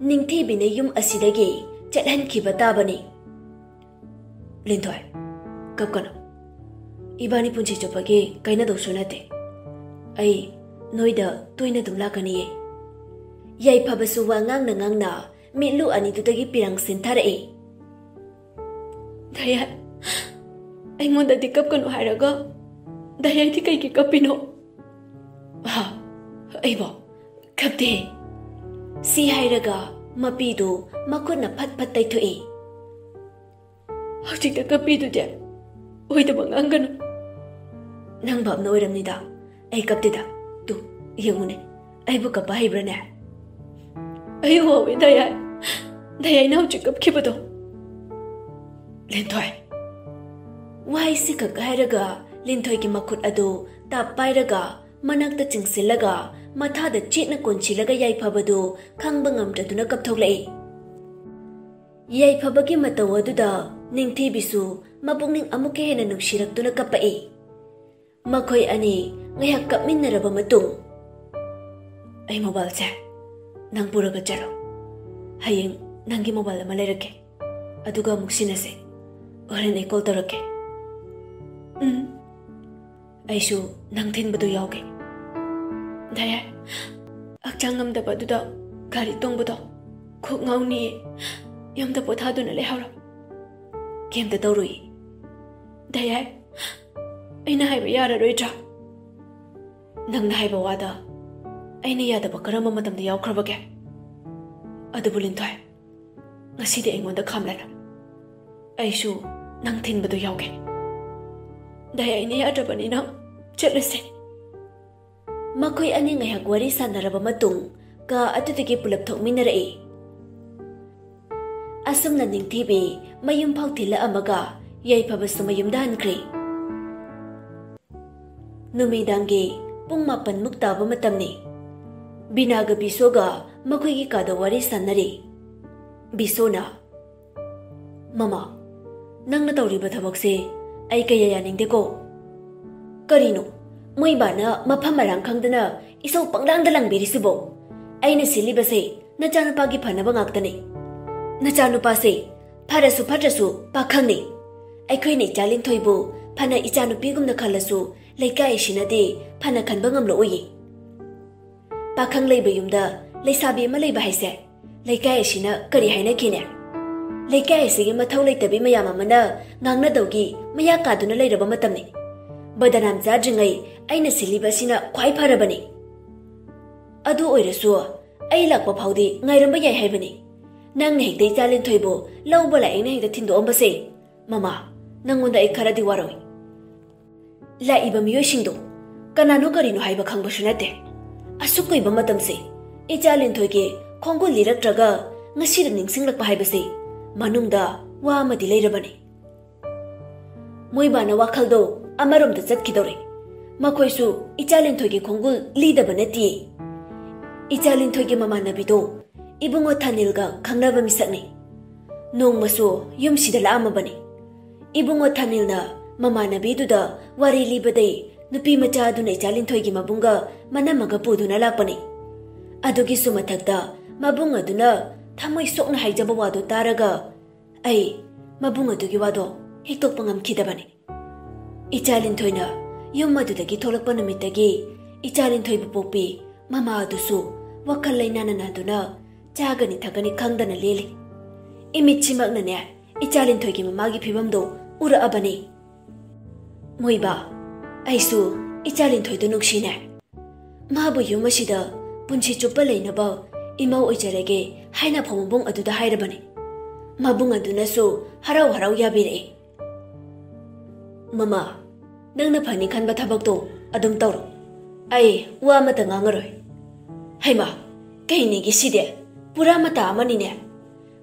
ꯅꯤꯡꯊꯤꯕꯤꯅ ꯌꯨꯝ ꯑꯁꯤꯗꯒꯤ ꯆꯠꯍꯟꯈꯤꯕ ꯇꯥꯕꯅꯤ꯫ "ꯂꯤꯟꯊꯣꯏ, ꯀꯞꯀꯅꯨ꯫ ꯏꯕꯥꯅꯤ ꯄꯨꯟꯁꯤ ꯆꯨꯞꯄꯒꯤ ꯀꯥꯏꯅꯗꯧꯁꯨ ꯅꯠꯇꯦ꯫ ꯑꯩ ꯅꯣꯏꯗ ꯇꯣꯏꯅ ꯑꯗꯨꯝ ꯂꯥꯛꯀꯅꯤꯌꯦ꯫" ꯌꯥꯏꯐꯕꯁꯨ ꯋꯥ ꯉꯥꯡꯅ ꯉꯥꯡꯅ ꯃꯤꯠꯂꯨ ꯑꯅꯤꯗꯨꯗꯒꯤ ꯄꯤꯔꯪ ꯁꯤꯟꯊꯔꯛꯏ꯫ "ꯗꯌꯥꯏ, ꯑꯩꯉꯣꯟꯗꯗꯤ ꯀꯞꯀꯅꯨ ꯍꯥꯏꯔꯒ ꯗꯌꯥꯏꯗꯤ ꯀꯩꯒꯤ ꯀꯞꯄꯤꯅꯣ?" "ꯍꯥ? ꯑꯩꯕꯣ? ꯀꯞꯇꯦ꯫" ꯁꯤ ꯍꯥꯏꯔꯒ ꯃꯄꯤꯗꯨ ꯃꯈꯨꯠꯅ ꯐꯠ ꯐꯠ ꯇꯩꯊꯣꯛꯏ꯫ "ꯍꯧꯖꯤꯛꯇ ꯀꯞꯄꯤꯗꯨꯗꯤ? ꯑꯣꯏꯗꯕ ꯉꯥꯡꯒꯅꯨ꯫" "ꯅꯪ ꯚꯥꯞꯅ ꯑꯣꯏꯔꯝꯅꯤꯗ, ꯑꯩ ꯀꯞꯇꯦꯗ꯫ ꯇꯨ, ꯌꯦꯡꯉꯨꯅꯦ, ꯑꯩꯕꯨ ꯀꯞꯄ ꯍꯩꯕ꯭ꯔꯥꯅꯦ?" "ꯑꯩ ꯎꯍꯧꯋꯦ ꯗꯌꯥꯏ, ꯗꯌꯥꯏꯅ ꯍꯧꯖꯤꯛ ꯀꯞꯈꯤꯕꯗꯣ꯫" "ꯂꯤꯟꯊꯣꯏ꯫" ꯋꯥꯍꯩꯁꯤ ꯈꯛ ꯍꯥꯏꯔꯒ ꯂꯤꯟꯊꯣꯏꯒꯤ ꯃꯈꯨꯠ ꯑꯗꯨ ꯇꯥꯞ ꯄꯥꯏꯔꯒ ꯃꯅꯥꯛꯇ ꯆꯤꯡꯁꯤꯜꯂꯒ ꯃꯊꯥꯗ ꯆꯦꯠꯅ ꯀꯣꯟꯁꯤꯜꯂꯒ ꯌꯥꯏꯐꯕꯗꯨ ꯈꯪꯕ ꯉꯝꯗ꯭ꯔꯗꯨꯅ ꯀꯞꯊꯣꯛꯂꯛꯏ꯫ ꯌꯥꯏꯐꯕꯒꯤ ꯃꯇꯧ ꯑꯗꯨꯗ ꯅꯤꯡꯊꯤꯕꯤꯁꯨ ꯃꯄꯨꯛꯅꯤꯡ ꯑꯃꯨꯛꯀ ꯍꯦꯟꯅ ꯅꯨꯡꯁꯤꯔꯛꯇꯨꯅ ꯀꯞꯄꯛꯏ꯫ ꯃꯈꯣꯏ ꯑꯅꯤ ꯉꯥꯏꯍꯥꯛ ꯀꯞꯃꯤꯟꯅꯔꯕ ꯃꯇꯨꯡ, "ꯑꯩ ꯃꯣꯕꯥꯏꯜꯁꯦ ꯅꯪ ꯄꯨꯔꯒ ꯆꯠꯂꯣ꯫ ꯍꯌꯦꯡ ꯅꯪꯒꯤ ꯃꯣꯕꯥꯏꯜ ꯑꯃ ꯂꯩꯔꯛꯀꯦ꯫ ꯑꯗꯨꯒ ꯑꯃꯨꯛ ꯁꯤꯟꯅꯁꯦ꯫ ꯍꯣꯔꯦꯟ ꯑꯩ ꯀꯣꯜ ꯇꯧꯔꯛꯀꯦ꯫" "ꯎꯝ꯫ ꯑꯩꯁꯨ ꯅꯪ ꯊꯤꯟꯕꯗꯣ ꯌꯥꯎꯒꯦ꯫" "ꯗꯌꯥꯏ, ꯍꯛꯆꯥꯡ ꯉꯝꯗꯕ ꯑꯗꯨꯗ ꯒꯥꯔꯤ ꯇꯣꯡꯕꯗꯣ ꯀꯣꯛ ꯉꯥꯎꯅꯤꯌꯦ꯫ ꯌꯨꯝꯗ ꯄꯣꯊꯥꯗꯨꯅ ꯂꯩꯍꯧꯔꯣ꯫" "ꯀꯩꯝꯇ ꯇꯧꯔꯣꯏꯌꯦ꯫" "ꯗꯌꯥꯏ, ꯑꯩꯅ ꯍꯥꯏꯕ ꯌꯥꯔꯔꯣꯏꯗ꯭ꯔꯥ?" "ꯅꯪꯅ ꯍꯥꯏꯕ ꯋꯥꯗ ꯑꯩꯅ ꯌꯥꯗꯕ ꯀꯔꯝꯕ ꯃꯇꯝꯗ ꯌꯥꯎꯈ꯭ꯔꯕꯒꯦ? ꯑꯗꯨꯕꯨ ꯂꯤꯟꯊꯣꯏ, ꯉꯁꯤꯗꯤ ꯑꯩꯉꯣꯟꯗ ꯈꯥꯝꯂꯔꯣ꯫ ꯑꯩꯁꯨ ꯅꯪ ꯊꯤꯟꯕꯗꯣ ꯌꯥꯎꯒꯦ꯫ ꯗꯌꯥꯏꯅ ꯌꯥꯗ꯭ꯔꯕꯅꯤꯅ ꯆꯠꯂꯁꯦ꯫ ꯃꯈꯣꯏ ꯑꯅꯤ ꯉꯥꯏꯍꯥꯛ ꯋꯥꯔꯤ ꯁꯥꯟꯅꯔꯕ ꯃꯇꯨꯡ ꯀꯥ ꯑꯗꯨꯗꯒꯤ ꯄꯨꯂꯞ ꯊꯣꯛꯃꯤꯟꯅꯔꯛꯏ꯫ ꯑꯁꯨꯝꯅ ꯅꯤꯡꯊꯤꯕꯤ ꯃꯌꯨꯝ ꯐꯥꯎ ꯊꯤꯜꯂꯛꯑꯝꯃꯒ ꯌꯥꯏꯐꯕꯁꯨ ꯃꯌꯨꯝꯗ ꯍꯟꯈ꯭ꯔꯦ꯫ ꯅꯨꯃꯤꯗꯥꯡꯒꯤ ꯄꯨꯡ ꯃꯥꯄꯟꯃꯨꯛ ꯇꯥꯕ ꯃꯇꯝꯅꯤ꯫ ꯕꯤꯅꯥꯒ ꯕꯤꯁꯣꯒ ꯃꯈꯣꯏꯒꯤ ꯀꯥꯗ ꯋꯥꯔꯤ ꯁꯥꯟꯅꯔꯤ꯫ ꯕꯤꯁꯣꯅ, "ꯃꯃꯥ, ꯅꯪꯅ ꯇꯧꯔꯤꯕ ꯊꯕꯛꯁꯦ ꯑꯩ ꯀꯌꯥ ꯌꯥꯅꯤꯡꯗꯦꯀꯣ꯫ ꯀꯔꯤꯅꯣ, ꯃꯣꯏ ꯕꯥꯅ ꯃꯐꯝ ꯃꯔꯥꯡ ꯈꯪꯗꯅ ꯏꯁꯧ ꯄꯪꯂꯥꯡꯗ ꯂꯪꯕꯤꯔꯤꯁꯤꯕꯣ? ꯑꯩꯅ ꯁꯤꯜꯂꯤꯕꯁꯦ ꯅꯆꯥꯅꯨꯄꯥꯒꯤ ꯐꯅꯕ ꯉꯥꯛꯇꯅꯤ꯫ ꯅꯆꯥꯅꯨꯄꯥꯁꯦ ꯐꯔꯁꯨ ꯐꯠꯇ꯭ꯔꯁꯨ ꯄꯥꯈꯪꯅꯤ꯫ ꯑꯩꯈꯣꯏꯅ ꯏꯆꯥ ꯂꯤꯟꯊꯣꯏꯕꯨ ꯐꯅ ꯏꯆꯥꯅꯨꯄꯤꯒꯨꯝꯅ ꯈꯜꯂꯁꯨ ꯂꯩꯀꯥꯏ ꯑꯁꯤꯅꯗꯤ ꯐꯅ ꯈꯟꯕ ꯉꯝꯂꯛꯑꯣꯏꯌꯦ꯫ ꯄꯥꯈꯪ ꯂꯩꯕ ꯌꯨꯝꯗ ꯂꯩꯁꯥꯕꯤ ꯑꯃ ꯂꯩꯕ ꯍꯥꯏꯁꯦ ꯂꯩꯀꯥꯏ ꯑꯁꯤꯅ ꯀꯔꯤ ꯍꯥꯏꯅꯈꯤꯅꯦ? ꯂꯩꯀꯥꯏ ꯑꯁꯤꯒꯤ ꯃꯊꯧ ꯂꯩꯇꯕꯤ ꯃꯌꯥꯝ ꯑꯃꯅ ꯉꯥꯡꯅꯗꯧꯒꯤ ꯃꯌꯥ ꯀꯥꯗꯨꯅ ꯂꯩꯔꯕ ꯃꯇꯝꯅꯤ꯫ ꯕꯗꯅꯥꯝ ꯆꯥꯗ꯭ꯔꯤꯉꯩ ꯑꯩꯅ ꯁꯤꯜꯂꯤꯕ ꯑꯁꯤꯅ ꯈ꯭ꯋꯥꯏ ꯐꯔꯕꯅꯤ꯫ ꯑꯗꯨ ꯑꯣꯏꯔꯁꯨ ꯑꯩ ꯂꯥꯛꯄ ꯐꯥꯎꯗꯤ ꯉꯥꯏꯔꯝꯕ ꯌꯥꯏ ꯍꯥꯏꯕꯅꯤ꯫ ꯅꯪꯅ ꯍꯦꯛꯇ ꯏꯆꯥ ꯂꯤꯟꯊꯣꯏꯕꯨ ꯂꯧꯕ ꯂꯥꯛꯑꯦꯅ ꯍꯦꯛꯇ ꯊꯤꯟꯗꯣꯛꯑꯝꯕꯁꯦ, ꯃꯃꯥ, ꯅꯪꯉꯣꯟꯗ ꯑꯩ ꯈꯔꯗꯤ ꯋꯥꯔꯧꯏ꯫ ꯂꯥꯛꯏꯕ ꯃꯤꯑꯣꯏꯁꯤꯡꯗꯣ ꯀꯅꯥꯅꯣ ꯀꯔꯤꯅꯣ ꯍꯥꯏꯕ ꯈꯪꯕꯁꯨ ꯅꯠꯇꯦ꯫ ꯑꯁꯨꯛ ꯀꯨꯏꯕ ꯃꯇꯝꯁꯦ ꯏꯆꯥ ꯂꯤꯟꯊꯣꯏꯒꯤ ꯈꯣꯡꯒꯨꯜ ꯂꯤꯔꯛꯇ꯭ꯔꯒ ꯉꯁꯤꯗ ꯅꯤꯡꯁꯤꯡꯂꯛꯄ ꯍꯥꯏꯕꯁꯦ ꯃꯅꯨꯡꯗ ꯋꯥ ꯑꯃꯗꯤ ꯂꯩꯔꯕꯅꯤ꯫ ꯃꯣꯏꯕꯥꯅ ꯋꯥꯈꯜꯗꯣ ꯑꯃꯔꯣꯝꯗ ꯆꯠꯈꯤꯗꯧꯔꯦ꯫ ꯃꯈꯣꯏꯁꯨ ꯏꯆꯥ ꯂꯤꯟꯊꯣꯏꯒꯤ ꯈꯣꯡꯒꯨꯜ ꯂꯤꯗꯕ ꯅꯠꯇꯦ꯫ ꯏꯆꯥ ꯂꯤꯟꯊꯣꯏꯒꯤ ꯃꯃꯥꯟꯅꯕꯤꯗꯣ ꯏꯕꯨꯡꯉꯣ ꯊꯥꯅꯤꯜꯒ ꯈꯪꯅꯕ ꯃꯤꯁꯛꯅꯤ꯫ ꯅꯣꯡꯃꯁꯨ ꯌꯨꯝꯁꯤꯗ ꯂꯥꯛꯑꯝꯃꯕꯅꯤ꯫ ꯏꯕꯨꯡꯉꯣ ꯊꯥꯅꯤꯜꯅ ꯃꯃꯥꯟꯅꯕꯤꯗꯨꯗ ꯋꯥꯔꯤ ꯂꯤꯕꯗꯩ ꯅꯨꯄꯤ ꯃꯆꯥ ꯑꯗꯨꯅ ꯏꯆꯥ ꯂꯤꯟꯊꯣꯏꯒꯤ ꯃꯕꯨꯡꯒ ꯃꯅꯝꯃꯒ ꯄꯨꯗꯨꯅ ꯂꯥꯛꯄꯅꯤ꯫ ꯑꯗꯨꯒꯤꯁꯨ ꯃꯊꯛꯇ ꯃꯕꯨꯡ ꯑꯗꯨꯅ ꯊꯃꯣꯏ ꯁꯣꯛꯅ ꯍꯥꯏꯖꯕ ꯋꯥꯗꯨ ꯇꯥꯔꯒ ꯑꯩ ꯃꯕꯨꯡ ꯑꯗꯨꯒꯤ ꯋꯥꯗꯣ ꯍꯤꯛꯇꯣꯛꯄ ꯉꯝꯈꯤꯗꯕꯅꯤ꯫ ꯏꯆꯥ ꯂꯤꯟꯊꯣꯏꯅ ꯌꯨꯝ ꯑꯗꯨꯗꯒꯤ ꯊꯣꯛꯂꯛꯄ ꯅꯨꯃꯤꯠꯇꯒꯤ ꯏꯆꯥ ꯂꯤꯟꯊꯣꯏꯕꯨ ꯄꯣꯛꯄꯤ ꯃꯃꯥ ꯑꯗꯨꯁꯨ ꯋꯥꯈꯜ ꯂꯩꯅꯥꯅ ꯅꯥꯗꯨꯅ ꯆꯥꯒꯅꯤ ꯊꯛꯀꯅꯤ ꯈꯪꯗꯅ ꯂꯦꯜꯂꯤ꯫ ꯏꯃꯤꯠꯁꯤꯃꯛꯅꯅꯦ ꯏꯆꯥ ꯂꯤꯟꯊꯣꯏꯒꯤ ꯃꯃꯥꯒꯤ ꯐꯤꯕꯝꯗꯣ ꯎꯔꯛꯑꯕꯅꯤ꯫ ꯃꯣꯏꯕꯥ, ꯑꯩꯁꯨ ꯏꯆꯥ ꯂꯤꯟꯊꯣꯏꯗꯨ ꯅꯨꯡꯁꯤꯅꯦ꯫ ꯃꯥꯕꯨ ꯌꯨꯝ ꯑꯁꯤꯗ ꯄꯨꯟꯁꯤ ꯆꯨꯞꯄ ꯂꯩꯅꯕ ꯏꯃꯧ ꯑꯣꯏꯖꯔꯒꯦ ꯍꯥꯏꯅ ꯐꯧ ꯃꯕꯨꯡ ꯑꯗꯨꯗ ꯍꯥꯏꯔꯕꯅꯤ꯫ ꯃꯕꯨꯡ ꯑꯗꯨꯅꯁꯨ ꯍꯔꯥꯎ ꯍꯔꯥꯎ ꯌꯥꯕꯤꯔꯛꯏ꯫ "ꯃꯃꯥ, ꯅꯪꯅ ꯐꯅꯤ ꯈꯟꯕ ꯊꯕꯛꯇꯣ ꯑꯗꯨꯝ ꯇꯧꯔꯣ꯫ ꯑꯩ ꯋꯥ ꯑꯃꯠꯇ ꯉꯥꯡꯉꯔꯣꯏ꯫ ꯍꯩꯃꯥ, ꯀꯩꯅꯤꯒꯤ ꯁꯤꯗꯤ? ꯄꯨꯔꯥ ꯃꯇꯥ ꯑꯃꯅꯤꯅꯦ꯫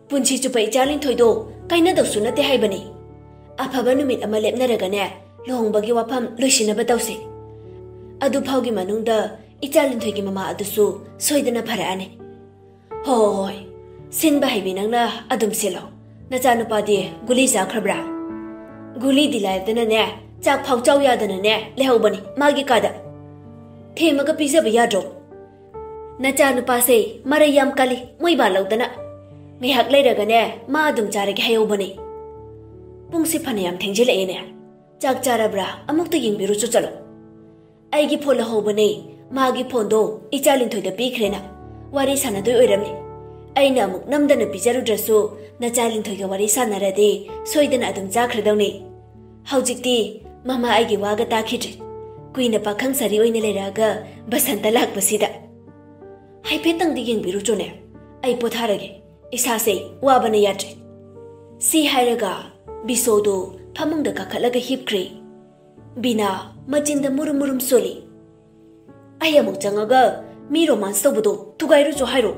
ꯄꯨꯟꯁꯤ ꯆꯨꯞꯄ ꯏꯆꯥ ꯂꯤꯟꯊꯣꯏꯗꯣ ꯀꯥꯏꯅꯗꯧꯁꯨ ꯅꯠꯇꯦ ꯍꯥꯏꯕꯅꯤ꯫ ꯑꯐꯕ ꯅꯨꯃꯤꯠ ꯑꯃ ꯂꯦꯞꯅꯔꯒꯅꯦ, ꯂꯨꯍꯣꯡꯕꯒꯤ ꯋꯥꯐꯝ ꯂꯣꯏꯁꯤꯟꯅꯕ ꯇꯧꯁꯤ꯫ ꯑꯗꯨ ꯐꯥꯎꯒꯤ ꯃꯅꯨꯡꯗ ꯏꯆꯥ ꯂꯤꯟꯊꯣꯏꯒꯤ ꯃꯃꯥ ꯑꯗꯨꯁꯨ ꯁꯣꯏꯗꯅ ꯐꯔꯛꯑꯅꯤ꯫ ꯍꯣꯏ, ꯍꯣꯏ, ꯍꯣꯏ꯫ ꯁꯤꯟꯕ ꯍꯩꯕꯤ ꯅꯪꯅ ꯑꯗꯨꯝ ꯁꯤꯜꯂꯣ꯫ ꯅꯆꯥꯅꯨꯄꯥꯗꯤ ꯒꯨꯂꯤ ꯆꯥꯈ꯭ꯔꯕ꯭ꯔꯥ?" "ꯒꯨꯂꯤꯗꯤ ꯂꯥꯏꯗꯅꯅꯦ, ꯆꯥꯛ ꯐꯥꯎ ꯆꯥꯎ ꯌꯥꯗꯅꯅꯦ ꯂꯩꯍꯧꯕꯅꯤ ꯃꯥꯒꯤ ꯀꯥꯗ꯫ ꯊꯦꯝꯃꯒ ꯄꯤꯖꯕ ꯌꯥꯗ꯭ꯔꯣ? ꯅꯆꯥꯅꯨꯄꯥꯁꯦ ꯃꯔꯩ ꯌꯥꯝ ꯀꯜꯂꯤ, ꯃꯣꯏꯕꯥ ꯂꯧꯗꯅ꯫ ꯉꯥꯏꯍꯥꯛ ꯂꯩꯔꯒꯅꯦ, ꯃꯥ ꯑꯗꯨꯝ ꯆꯥꯔꯒꯦ ꯍꯥꯏꯍꯧꯕꯅꯤ꯫ ꯄꯨꯡꯁꯦ ꯐꯅꯌꯥꯝ ꯊꯦꯡꯖꯤꯜꯂꯛꯑꯦꯅꯦ꯫ ꯆꯥꯛ ꯆꯥꯔꯕ꯭ꯔꯥ? ꯑꯃꯨꯛꯇ ꯌꯦꯡꯕꯤꯔꯨꯆꯣ ꯆꯠꯂꯣ꯫" "ꯑꯩꯒꯤ ꯐꯣꯟ ꯂꯧꯍꯧꯕꯅꯦ, ꯃꯥꯒꯤ ꯐꯣꯟꯗꯣ ꯏꯆꯥ ꯂꯤꯟꯊꯣꯏꯗ ꯄꯤꯈ꯭ꯔꯦꯅ ꯋꯥꯔꯤ ꯁꯥꯟꯅꯗꯣꯏ ꯑꯣꯏꯔꯝꯅꯤ꯫ ꯑꯩꯅ ꯑꯃꯨꯛ ꯅꯝꯗꯅ ꯄꯤꯖꯔꯨꯗ꯭ꯔꯁꯨ ꯅꯆꯥ ꯂꯤꯟꯊꯣꯏꯒ ꯋꯥꯔꯤ ꯁꯥꯟꯅꯔꯗꯤ ꯁꯣꯏꯗꯅ ꯑꯗꯨꯝ ꯆꯥꯈ꯭ꯔꯗꯧꯅꯤ꯫ ꯍꯧꯖꯤꯛꯇꯤ ꯃꯃꯥ ꯑꯩꯒꯤ ꯋꯥꯒ ꯇꯥꯈꯤꯗ꯭ꯔꯦ꯫ ꯀꯨꯏꯅ ꯄꯥꯈꯪ ꯁꯥꯔꯤ ꯑꯣꯏꯅ ꯂꯩꯔꯛꯑꯒ ꯕꯁꯟꯇ ꯂꯥꯛꯄꯁꯤꯗ꯫ ꯍꯥꯏꯐꯦꯠꯇꯪꯗꯤ ꯌꯦꯡꯕꯤꯔꯨꯆꯣꯅꯦ꯫ ꯑꯩ ꯄꯣꯊꯥꯔꯒꯦ꯫ ꯏꯁꯥꯁꯦ ꯋꯥꯕꯅ ꯌꯥꯗ꯭ꯔꯦ꯫" ꯁꯤ ꯍꯥꯏꯔꯒ ꯕꯤꯁꯣꯗꯨ ꯐꯃꯨꯡꯗ ꯀꯥꯈꯠꯂꯒ ꯍꯤꯞꯈ꯭ꯔꯦ꯫ ꯕꯤꯅꯥ ꯃꯆꯤꯟꯗ ꯃꯨꯔꯨꯝ ꯃꯨꯔꯨꯝ ꯁꯣꯜꯂꯤ꯫ "ꯑꯩ ꯑꯃꯨꯛ ꯆꯪꯉꯒ ꯃꯤ ꯔꯣꯃꯥꯟꯁ ꯇꯧꯕꯗꯣ ꯊꯨꯒꯥꯏꯔꯨꯆꯣ ꯍꯥꯏꯔꯣ?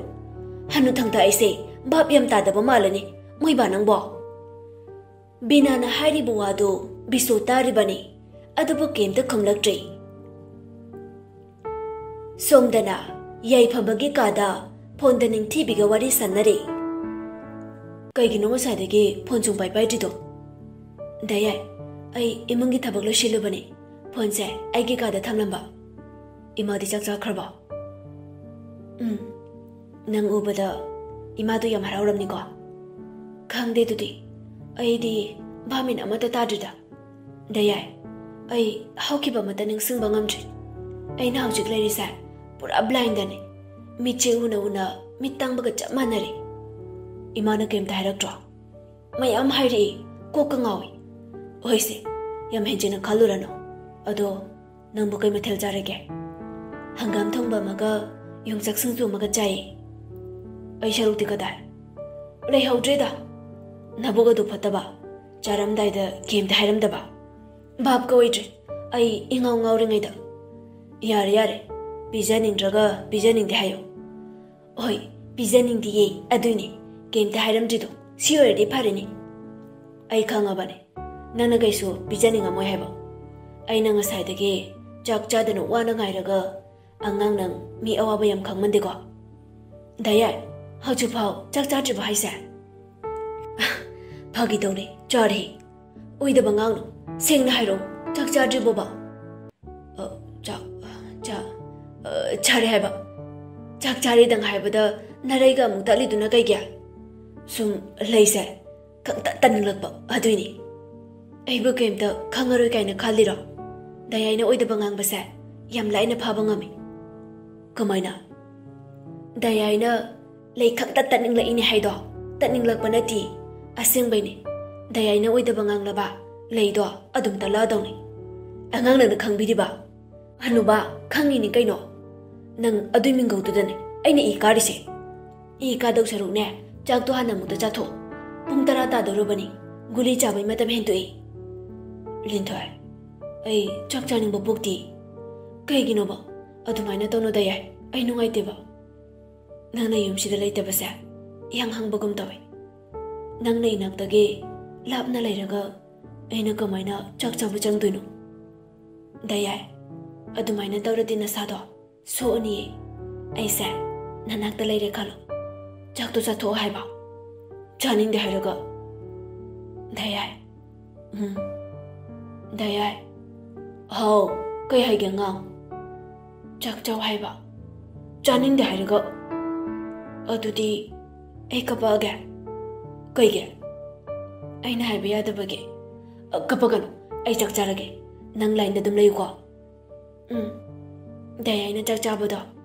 ꯍꯅꯨꯊꯪꯗ ꯑꯩꯁꯦ ꯚꯥꯞ ꯌꯥꯝ ꯇꯥꯗꯕ ꯃꯥꯜꯂꯅꯤ, ꯃꯣꯏꯕꯥ ꯅꯪꯕꯣ?" ꯕꯤꯅꯥꯅ ꯍꯥꯏꯔꯤꯕ ꯋꯥꯗꯨ ꯕꯤꯁꯣ ꯇꯥꯔꯤꯕꯅꯤ, ꯑꯗꯨꯕꯨ ꯀꯩꯝꯇ ꯈꯨꯝꯂꯛꯇ꯭ꯔꯦ꯫ ꯁꯣꯝꯗꯅ ꯌꯥꯏꯐꯕꯒꯤ ꯀꯥꯗ ꯐꯣꯟꯗ ꯅꯤꯡꯊꯤꯕꯤꯒ ꯋꯥꯔꯤ ꯁꯥꯟꯅꯔꯤ꯫ "ꯀꯩꯒꯤꯅꯣ ꯉꯁꯥꯏꯗꯒꯤ ꯐꯣꯟ ꯁꯨꯡꯄꯥꯏ ꯄꯥꯏꯗ꯭ꯔꯤꯗꯣ?" "ꯗꯌꯥꯏ, ꯑꯩ ꯏꯃꯨꯡꯒꯤ ꯊꯕꯛ ꯂꯣꯏꯁꯤꯜꯂꯨꯕꯅꯤ꯫ ꯐꯣꯟꯁꯦ ꯑꯩꯒꯤ ꯀꯥꯗ ꯊꯝꯂꯝꯕ꯫ ꯏꯃꯥꯗꯤ ꯆꯥꯛ ꯆꯥꯈ꯭ꯔꯕꯣ?" "ꯎꯝ, ꯅꯪ ꯎꯕꯗ ꯏꯃꯥꯗꯣ ꯌꯥꯝ ꯍꯔꯥꯎꯔꯝꯅꯤꯀꯣ?" "ꯈꯪꯗꯦ ꯑꯗꯨꯗꯤ, ꯑꯩꯗꯤ ꯚꯥꯞꯃꯦꯟ ꯑꯃꯠꯇ ꯇꯥꯗ꯭ꯔꯤꯗ꯫ ꯗꯌꯥꯏ, ꯑꯩ ꯍꯧꯈꯤꯕ ꯑꯃꯠꯇ ꯅꯤꯡꯁꯤꯡꯕ ꯉꯝꯗ꯭ꯔꯤ꯫ ꯑꯩꯅ ꯍꯧꯖꯤꯛ ꯂꯩꯔꯤꯁꯦ ꯄꯨꯔꯥ ꯕ꯭ꯂꯥꯏꯟꯗꯅꯤ꯫ ꯃꯤꯠꯁꯦ ꯎꯅ ꯎꯅ ꯃꯤꯠ ꯇꯥꯡꯕꯒ ꯆꯞ ꯃꯥꯟꯅꯔꯦ꯫" "ꯏꯃꯥꯅ ꯀꯩꯝꯇ ꯍꯥꯏꯔꯛꯇ꯭ꯔꯣ?" "ꯃꯌꯥꯝ ꯍꯥꯏꯔꯛꯏ, ꯀꯣꯛꯀ ꯉꯥꯎꯏ꯫" "ꯍꯣꯏꯁꯦ, ꯌꯥꯝ ꯍꯦꯟꯖꯤꯟꯅ ꯈꯜꯂꯨꯔꯅꯨ꯫ ꯑꯗꯣ ꯅꯪꯕꯨ ꯀꯩ ꯃꯊꯦꯜ ꯆꯥꯔꯒꯦ?" "ꯍꯪꯒꯥꯝ ꯊꯣꯡꯕ ꯑꯃꯒ ꯌꯣꯡꯆꯥꯛ ꯁꯤꯡꯖꯨ ꯑꯃꯒ ꯆꯥꯏꯌꯦ꯫" "ꯑꯩ ꯁꯔꯨꯛꯇꯤ ꯀꯗꯥꯏ?" "ꯂꯩꯍꯧꯗ꯭ꯔꯦꯗ, ꯅꯕꯨꯛ ꯑꯗꯨ ꯐꯠꯇꯕ? ꯆꯥꯔꯝꯗꯥꯏꯗ ꯀꯩꯝꯇ ꯍꯥꯏꯔꯝꯗꯕ? ꯚꯥꯞꯀ ꯑꯣꯏꯗ꯭ꯔꯦ ꯑꯩ ꯏꯉꯥꯎ ꯉꯥꯎꯔꯤꯉꯩꯗ꯫ ꯌꯥꯔꯦ, ꯌꯥꯔꯦ, ꯄꯤꯖꯅꯤꯡꯗ꯭ꯔꯒ ꯄꯤꯖꯅꯤꯡꯗꯦ ꯍꯥꯏꯌꯣ꯫ ꯍꯣꯏ, ꯄꯤꯖꯅꯤꯡꯗꯤꯌꯦ, ꯑꯗꯨꯏꯅꯦ ꯀꯩꯝꯇ ꯍꯥꯏꯔꯝꯗ꯭ꯔꯤꯗꯣ꯫ ꯁꯤ ꯑꯣꯏꯔꯗꯤ ꯐꯔꯦꯅꯦ꯫ ꯑꯩ ꯈꯪꯉꯕꯅꯦ ꯅꯪꯅ ꯀꯩꯁꯨ ꯄꯤꯖꯅꯤꯡꯉꯝꯃꯣꯏ ꯍꯥꯏꯕ꯫ ꯑꯩꯅ ꯉꯁꯥꯏꯗꯒꯤ ꯆꯥꯛ ꯆꯥꯗꯅ ꯋꯥꯅ ꯉꯥꯏꯔꯒ ꯑꯉꯥꯡ ꯅꯪ ꯃꯤ ꯑꯋꯥꯕ ꯌꯥꯝ ꯈꯪꯃꯟꯗꯦꯀꯣ꯫ ꯗꯥ ꯌꯥꯏ, ꯍꯧꯖꯤꯛꯐꯥꯎ ꯆꯥꯛ ꯆꯥꯗ꯭ꯔꯤꯕꯣ ꯍꯥꯏꯁꯦ? ꯐꯥꯒꯤ ꯇꯧꯅꯦ, ꯆꯥꯔꯦ꯫ ꯑꯣꯏꯗꯕ ꯉꯥꯡꯅꯨ, ꯁꯦꯡꯅ ꯍꯥꯏꯔꯛꯑꯣ, ꯆꯥꯛ ꯆꯥꯗ꯭ꯔꯤꯕꯣꯕ? ꯑ, ꯆꯥꯛ, ꯆꯥ-, ꯑ, ꯆꯥꯔꯦ ꯍꯥꯏꯕ꯫ ꯆꯥꯛ ꯆꯥꯔꯦꯗꯪ ꯍꯥꯏꯕꯗ ꯅꯔꯩꯒ ꯑꯃꯨꯛ ꯇꯠꯂꯤꯗꯨꯅ ꯀꯩꯒꯤ? ꯁꯨꯝ ꯂꯩꯁꯦ ꯈꯪꯇꯠ ꯇꯠꯅꯤꯡꯂꯛꯄ ꯑꯗꯨꯏꯅꯤ꯫ ꯑꯩꯕꯨ ꯀꯩꯝꯇ ꯈꯪꯉꯔꯣꯏ ꯀꯥꯏꯅ ꯈꯜꯂꯤꯔꯣ? ꯗꯥ ꯌꯥꯏꯅ ꯑꯣꯏꯗꯕ ꯉꯥꯡꯕꯁꯦ ꯌꯥꯝ ꯂꯥꯏꯅ ꯐꯥꯕ ꯉꯝꯃꯤ꯫ ꯀꯃꯥꯏꯅ? ꯗꯥ ꯌꯥꯏꯅ ꯂꯩ ꯈꯪꯇꯠ ꯇꯠꯅꯤꯡꯂꯛꯏꯅꯦ ꯍꯥꯏꯗꯣ ꯇꯠꯅꯤꯡꯂꯛꯄ ꯅꯠꯇꯦ, ꯑꯁꯦꯡꯕꯩꯅꯦ꯫ ꯗꯥ ꯌꯥꯏꯅ ꯑꯣꯏꯗꯕ ꯉꯥꯡꯂꯕ ꯂꯩꯗꯣ ꯑꯗꯨꯝ ꯇꯠꯂꯛꯑꯗꯧꯅꯤ꯫ ꯑꯉꯥꯡ ꯅꯪꯅ ꯈꯪꯕꯤꯔꯤꯕ? ꯍꯅꯨꯕ, ꯈꯪꯉꯤꯅꯤ ꯀꯩꯅꯣ꯫ ꯅꯪ ꯑꯗꯨꯏ ꯃꯤꯡꯒꯧꯗꯨꯗꯅꯦ ꯑꯩꯅ ꯏ ꯀꯥꯔꯤꯁꯦ꯫ ꯏ ꯀꯥꯗꯧ ꯁꯔꯨꯛꯅꯦ, ꯆꯥꯛꯇꯣ ꯍꯥꯟꯅ ꯑꯃꯨꯛꯇ ꯆꯥꯊꯣꯛ꯫ ꯄꯨꯡ ꯇꯔꯥ ꯇꯥꯗꯧꯔꯕꯅꯤ, ꯒꯨꯂꯤ ꯆꯥꯕꯩ ꯃꯇꯝ ꯍꯦꯟꯗꯣꯛꯏ꯫ ꯂꯤꯟꯊꯣꯏ, ꯑꯩ ꯆꯥꯛ ꯆꯥꯅꯤꯡꯕ ꯄꯣꯛꯇꯦ꯫ ꯀꯩꯒꯤꯅꯣꯕ? ꯑꯗꯨꯃꯥꯏꯅ ꯇꯧꯅꯨ ꯗꯥ ꯌꯥꯏ, ꯑꯩ ꯅꯨꯡꯉꯥꯏꯇꯦꯕ꯫ ꯅꯪꯅ ꯌꯨꯝꯁꯤꯗ ꯂꯩꯇꯕꯁꯦ ꯌꯥꯝ ꯍꯪꯕꯒꯨꯝ ꯇꯧꯏ꯫ ꯅꯪꯅ ꯏꯅꯥꯛꯇꯒꯤ ꯂꯥꯞꯅ ꯂꯩꯔꯒ ꯑꯩꯅ ꯀꯃꯥꯏꯅ ꯆꯥꯛ ꯆꯥꯕ ꯆꯪꯗꯣꯏꯅꯣ? ꯗꯥ ꯌꯥꯏ, ꯑꯗꯨꯃꯥꯏꯅ ꯇꯧꯔꯗꯤ ꯅꯁꯥꯗꯣ ꯁꯣꯛꯑꯅꯤꯌꯦ꯫ ꯑꯩꯁꯦ ꯅꯅꯥꯛꯇ ꯂꯩꯔꯦ ꯈꯜꯂꯣ, ꯆꯥꯛꯇꯣ ꯆꯥꯊꯣꯛꯑꯣ ꯍꯥꯏꯕ꯫ ꯆꯥꯅꯤꯡꯗꯦ ꯍꯥꯏꯔꯒ꯫ ꯗꯥ ꯌꯥꯏ꯫ ꯎꯝ꯫ ꯗꯥ ꯌꯥꯏ꯫ ꯍꯥꯎ, ꯀꯩ ꯍꯥꯏꯒꯦ ꯑꯉꯥꯡ? ꯆꯥꯛ ꯆꯥꯎ ꯍꯥꯏꯕ꯫ ꯆꯥꯅꯤꯡꯗꯦ ꯍꯥꯏꯔꯒ꯫ ꯑꯗꯨꯗꯤ ꯑꯩ ꯀꯞꯄꯛꯑꯒꯦ꯫ ꯀꯩꯒꯤ? ꯑꯩꯅ ꯍꯥꯏꯕ ꯌꯥꯗꯕꯒꯤ꯫ ꯑ, ꯀꯞꯄꯛꯀꯅꯨ, ꯑꯩ ꯆꯥꯛ ꯆꯥꯔꯒꯦ꯫ ꯅꯪ ꯂꯥꯏꯟꯗ ꯑꯗꯨꯝ ꯂꯩꯌꯨꯀꯣ꯫ ꯎꯝ꯫ ꯗꯥ ꯌꯥꯏꯅ ꯆꯥꯛ ꯆꯥꯕꯗꯣ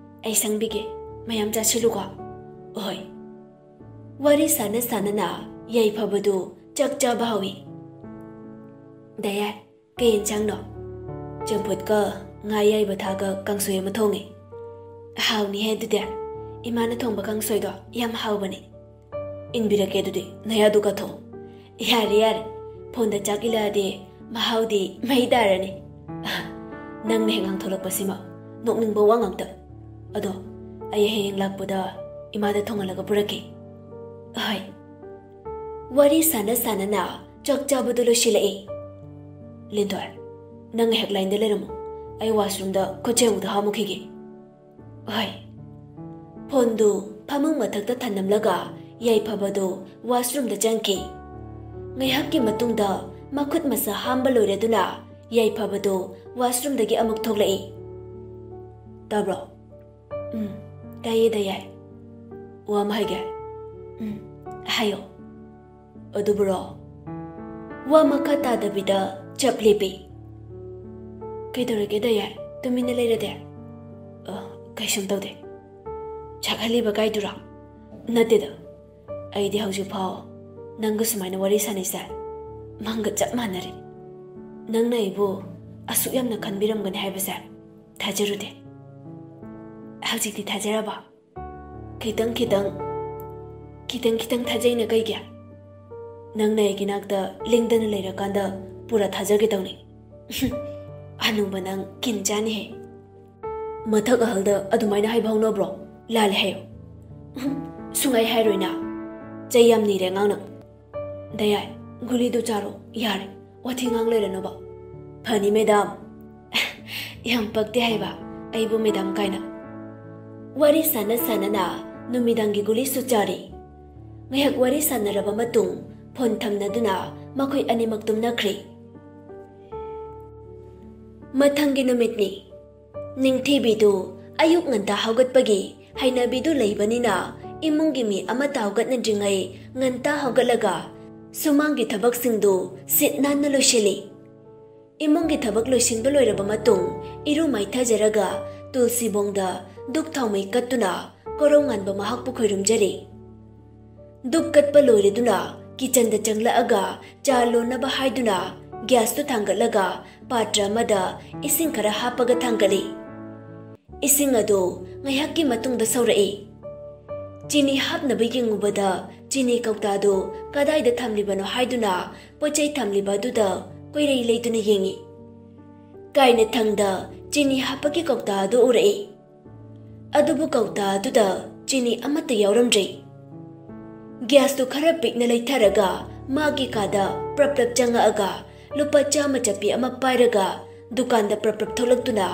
ꯑꯩ ꯁꯪꯕꯤꯒꯦ, ꯃꯌꯥꯝ ꯆꯥꯁꯤꯜꯂꯨꯀꯣ꯫ ꯍꯣꯏ꯫ ꯋꯥꯔꯤ ꯁꯥꯟꯅ ꯁꯥꯟꯅꯅ ꯌꯥꯏꯐꯕꯗꯨ ꯆꯥꯛ ꯆꯥꯕ ꯍꯧꯏ꯫ ꯗꯥ ꯌꯥꯏ, ꯀꯩ ꯌꯦꯟꯁꯥꯡꯅꯣ? ꯆꯝꯐꯨꯠꯀ ꯉꯥ ꯑꯌꯥꯏꯕ ꯊꯥꯛꯑꯒ ꯀꯥꯡꯁꯣꯏ ꯑꯃ ꯊꯣꯡꯉꯦ꯫ ꯍꯥꯎꯅꯤꯍꯦ ꯑꯗꯨꯗꯤ꯫ ꯏꯃꯥꯅ ꯊꯣꯡꯕ ꯀꯥꯡꯁꯣꯏꯗꯣ ꯌꯥꯝ ꯍꯥꯎꯕꯅꯦ꯫ ꯏꯟꯕꯤꯔꯛꯀꯦ, ꯑꯗꯨꯗꯤ ꯅꯌꯥꯗꯨ ꯀꯠꯊꯣꯛꯑꯣ꯫ ꯌꯥꯔꯦ, ꯌꯥꯔꯦ, ꯐꯣꯟꯗ ꯆꯥꯛ ꯏꯜꯂꯛꯑꯗꯤ ꯃꯍꯥꯎꯗꯤ ꯃꯩ ꯇꯥꯔꯅꯤ꯫ ꯅꯪꯅ ꯍꯦꯛ ꯉꯥꯡꯊꯣꯂꯛꯄꯁꯤꯃ ꯅꯣꯛꯅꯤꯡꯕ ꯋꯥ ꯉꯥꯛꯇ꯫ ꯑꯗꯣ ꯑꯩ ꯍꯌꯦꯡ ꯂꯥꯛꯄꯗ ꯏꯃꯥꯗ ꯊꯣꯡꯍꯜꯂꯒ ꯄꯨꯔꯛꯀꯦ꯫ ꯍꯣꯏ꯫ ꯋꯥꯔꯤ ꯁꯥꯟꯅ ꯁꯥꯟꯅꯅ ꯆꯥꯛ ꯆꯥꯕꯗꯨ ꯂꯣꯏꯁꯤꯜꯂꯛꯏ꯫ ꯂꯤꯟꯊꯣꯏ, ꯅꯪ ꯉꯥꯏꯍꯥꯛ ꯂꯥꯏꯟꯗ ꯂꯩꯔꯝꯃꯨ, ꯑꯩ ꯋꯥꯁꯔꯨꯝꯗ ꯈꯨꯠꯆꯩ ꯑꯃꯨꯛꯇ ꯍꯥꯝꯃꯨꯈꯤꯒꯦ꯫ ꯍꯣꯏ꯫ ꯐꯣꯟꯗꯨ ꯐꯃꯨꯡ ꯃꯊꯛꯇ ꯊꯅꯝꯂꯒ ꯌꯥꯏꯐꯕꯗꯨ ꯋꯥꯁꯔꯨꯝꯗ ꯆꯪꯈꯤ꯫ ꯉꯥꯏꯍꯥꯛꯀꯤ ꯃꯇꯨꯡꯗ ꯃꯈꯨꯠ ꯃꯁꯥ ꯍꯥꯝꯕ ꯂꯣꯏꯔꯗꯨꯅ ꯌꯥꯏꯐꯕꯗꯨ ꯋꯥꯁꯔꯨꯝꯗꯒꯤ ꯑꯃꯨꯛ ꯊꯣꯛꯂꯛꯏ꯫ "ꯇꯥꯕ꯭ꯔꯣ?" "ꯎꯝ, ꯇꯥꯏꯌꯦ ꯗꯌꯥꯏ꯫ ꯋꯥ ꯑꯃ ꯍꯥꯏꯒꯦ꯫" "ꯎꯝ, ꯍꯥꯏꯌꯣ꯫" "ꯑꯗꯨꯕꯨꯔꯣ?" ꯋꯥ ꯃꯈꯥ ꯇꯥꯗꯕꯤꯗ ꯆꯞ ꯂꯦꯞꯄꯤ꯫ "ꯀꯩꯗꯧꯔꯒꯦ ꯗꯌꯥꯏ? ꯇꯨꯃꯤꯟꯅ ꯂꯩꯔꯗꯤ?" "ꯑ, ꯀꯩꯁꯨꯝ ꯇꯧꯗꯦ꯫" "ꯆꯥꯛꯍꯜꯂꯤꯕ ꯀꯥꯏꯗꯨꯔꯣ?" "ꯅꯠꯇꯦꯗ, ꯑꯩꯗꯤ ꯍꯧꯖꯤꯛꯐꯥꯎ ꯅꯪꯒ ꯁꯨꯃꯥꯏꯅ ꯋꯥꯔꯤ ꯁꯥꯟꯅꯩꯁꯦ ꯃꯪꯒ ꯆꯞ ꯃꯥꯟꯅꯔꯤ꯫ ꯅꯪꯅ ꯑꯩꯕꯨ ꯑꯁꯨꯛ ꯌꯥꯝꯅ ꯈꯟꯕꯤꯔꯝꯒꯅꯤ ꯍꯥꯏꯕꯁꯦ ꯊꯥꯖꯔꯨꯗꯦ꯫" "ꯍꯧꯖꯤꯛꯇꯤ ꯊꯥꯖꯔꯕ?" "ꯈꯤꯇꯪ ꯈꯤꯇꯪ, ꯈꯤꯇꯪ ꯈꯤꯇꯪ ꯊꯥꯖꯩꯅ ꯀꯩꯒꯤ? ꯅꯪꯅ ꯑꯩꯒꯤ ꯅꯥꯛꯇ ꯂꯦꯡꯗꯅ ꯂꯩꯔꯀꯥꯟꯗ ꯄꯨꯔꯥ ꯊꯥꯖꯒꯦ ꯇꯧꯅꯤ꯫" "ꯍꯅꯨꯕ ꯅꯪ ꯀꯤꯟ ꯆꯥꯅꯤꯍꯦ꯫" "ꯃꯊꯛ ꯑꯍꯜꯗ ꯑꯗꯨꯃꯥꯏꯅ ꯍꯥꯏꯕ ꯍꯧꯅꯕ꯭ꯔꯣ? ꯂꯥꯜꯂꯦ ꯍꯥꯏꯌꯣ꯫" "ꯁꯨꯡꯍꯥꯏ ꯍꯥꯏꯔꯣꯏꯅ꯫ ꯆꯩ ꯌꯥꯝ ꯅꯤꯔꯦ ꯑꯉꯥꯡꯅ꯫" "ꯗꯌꯥꯏ, ꯒꯨꯂꯤꯗꯨ ꯆꯥꯔꯣ, ꯌꯥꯔꯦ, ꯋꯥꯊꯤ ꯉꯥꯡ ꯂꯩꯔꯅꯨꯕ꯫" "ꯐꯅꯤ ꯃꯦꯗꯥꯝ꯫" "ꯌꯥꯝ ꯄꯛꯇꯦ ꯍꯥꯏꯕ, ꯑꯩꯕꯨ ꯃꯦꯗꯥꯝ ꯀꯥꯏꯅ꯫" ꯋꯥꯔꯤ ꯁꯥꯟꯅ ꯁꯥꯟꯅꯅ ꯅꯨꯃꯤꯗꯥꯡꯒꯤ ꯒꯨꯂꯤꯁꯨ ꯆꯥꯔꯤ꯫ ꯉꯥꯏꯍꯥꯛ ꯋꯥꯔꯤ ꯁꯥꯟꯅꯔꯕ ꯃꯇꯨꯡ ꯐꯣꯟ ꯊꯝꯅꯗꯨꯅ ꯃꯈꯣꯏ ꯑꯅꯤꯃꯛ ꯇꯨꯝꯅꯈ꯭ꯔꯦ꯫ ꯃꯊꯪꯒꯤ ꯅꯨꯃꯤꯠꯅꯤ꯫ ꯅꯤꯡꯊꯤꯕꯤꯗꯨ ꯑꯌꯨꯛ ꯉꯟꯇꯥ ꯍꯧꯒꯠꯄꯒꯤ ꯍꯩꯅꯕꯤꯗꯨ ꯂꯩꯕꯅꯤꯅ ꯏꯃꯨꯡꯒꯤ ꯃꯤ ꯑꯃꯠꯇ ꯍꯧꯒꯠꯅꯗ꯭ꯔꯤꯉꯩ ꯉꯟꯇꯥ ꯍꯧꯒꯠꯂꯒ ꯁꯨꯃꯥꯡꯒꯤ ꯊꯕꯛꯁꯤꯡꯗꯨ ꯁꯤꯠ ꯅꯥꯟꯅ ꯂꯣꯏꯁꯤꯜꯂꯤ꯫ ꯏꯃꯨꯡꯒꯤ ꯊꯕꯛ ꯂꯣꯏꯁꯤꯟꯕ ꯂꯣꯏꯔꯕ ꯃꯇꯨꯡ ꯏꯔꯨ ꯃꯥꯏꯊꯖꯔꯒ ꯇꯨꯜꯁꯤꯕꯣꯡꯗ ꯙꯨꯞ ꯊꯥꯎꯃꯩ ꯀꯠꯇꯨꯅ ꯀꯣꯔꯧꯉꯥꯟꯕ ꯃꯍꯥꯛꯄꯨ ꯈꯣꯏꯔꯨꯝꯖꯔꯤ꯫ ꯙꯨꯞ ꯀꯠꯄ ꯂꯣꯏꯔꯗꯨꯅ ꯀꯤꯆꯟꯗ ꯆꯪꯂꯛꯑꯒ ꯆꯥ ꯂꯣꯟꯅꯕ ꯍꯥꯏꯗꯨꯅ ꯒ꯭ꯌꯥꯁꯇꯨ ꯊꯥꯡꯒꯠꯂꯒ ꯄꯥꯇ꯭ꯔ ꯑꯃꯗ ꯏꯁꯤꯡ ꯈꯔ ꯍꯥꯞꯄꯒ ꯊꯥꯡꯒꯠꯂꯤ꯫ ꯏꯁꯤꯡ ꯑꯗꯨ ꯉꯥꯏꯍꯥꯛꯀꯤ ꯃꯇꯨꯡꯗ ꯁꯧꯔꯛꯏ꯫ ꯆꯤꯅꯤ ꯍꯥꯞꯅꯕ ꯌꯦꯡꯉꯨꯕꯗ ꯆꯤꯅꯤ ꯀꯧꯇꯥꯗꯨ ꯀꯗꯥꯏꯗ ꯊꯝꯂꯤꯕꯅꯣ ꯍꯥꯏꯗꯨꯅ ꯄꯣꯠ ꯆꯩ ꯊꯝꯂꯤꯕ ꯑꯗꯨꯗ ꯀꯣꯏꯔꯩ ꯂꯩꯗꯨꯅ ꯌꯦꯡꯏ꯫ ꯀꯥꯏꯅꯊꯪꯗ ꯆꯤꯅꯤ ꯍꯥꯞꯄꯒꯤ ꯀꯧꯇꯥ ꯑꯗꯨ ꯎꯔꯛꯏ꯫ ꯑꯗꯨꯕꯨ ꯀꯧꯇꯥ ꯑꯗꯨꯗ ꯆꯤꯅꯤ ꯑꯃꯠꯇ ꯌꯥꯎꯔꯝꯗ꯭ꯔꯦ꯫ ꯒ꯭ꯌꯥꯁꯇꯨ ꯈꯔ ꯄꯤꯛꯅ ꯂꯩꯊꯔꯒ ꯃꯥꯒꯤ ꯀꯥꯗ ꯄ꯭ꯔꯞ ꯄ꯭ꯔꯞ ꯆꯪꯉꯛꯑꯒ ꯂꯨꯄꯥ ꯆꯥꯝꯃ ꯆꯞꯄꯤ ꯑꯃ ꯄꯥꯏꯔꯒ ꯗꯨꯀꯥꯟꯗ ꯄ꯭ꯔꯞ ꯄ꯭ꯔꯞ ꯊꯣꯛꯂꯛꯇꯨꯅ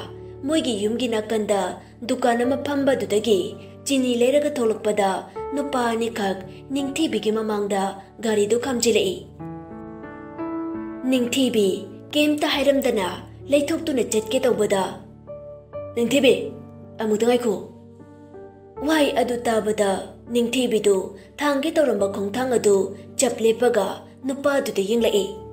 ꯃꯣꯏꯒꯤ ꯌꯨꯝꯒꯤ ꯅꯥꯀꯟꯗ ꯗꯨꯀꯥꯟ ꯑꯃ ꯐꯝꯕꯗꯨꯗꯒꯤ ꯆꯤꯅꯤ ꯂꯩꯔꯒ ꯊꯣꯛꯂꯛꯄꯗ ꯅꯨꯄꯥ ꯑꯅꯤꯈꯛ ꯅꯤꯡꯊꯤꯕꯤꯒꯤ ꯃꯃꯥꯡꯗ ꯒꯥꯔꯤꯗꯨ ꯈꯥꯝꯖꯤꯜꯂꯛꯏ꯫ ꯅꯤꯡꯊꯤꯕꯤ ꯀꯩꯝꯇ ꯍꯥꯏꯔꯝꯗꯅ ꯂꯩꯊꯣꯛꯇꯨꯅ ꯆꯠꯀꯦ ꯇꯧꯕꯗ, "ꯅꯤꯡꯊꯤꯕꯤ, ꯑꯃꯨꯛꯇ ꯉꯥꯏꯈꯣ꯫" ꯋꯥꯍꯩ ꯑꯗꯨ ꯇꯥꯕꯗ ꯅꯤꯡꯊꯤꯕꯤꯗꯨ ꯊꯥꯡꯒꯦ ꯇꯧꯔꯝꯕ ꯈꯣꯡꯊꯥꯡ ꯑꯗꯨ ꯆꯞ ꯂꯦꯞꯄꯒ ꯅꯨꯄꯥꯗꯨꯗ ꯌꯦꯡꯂꯛꯏ꯫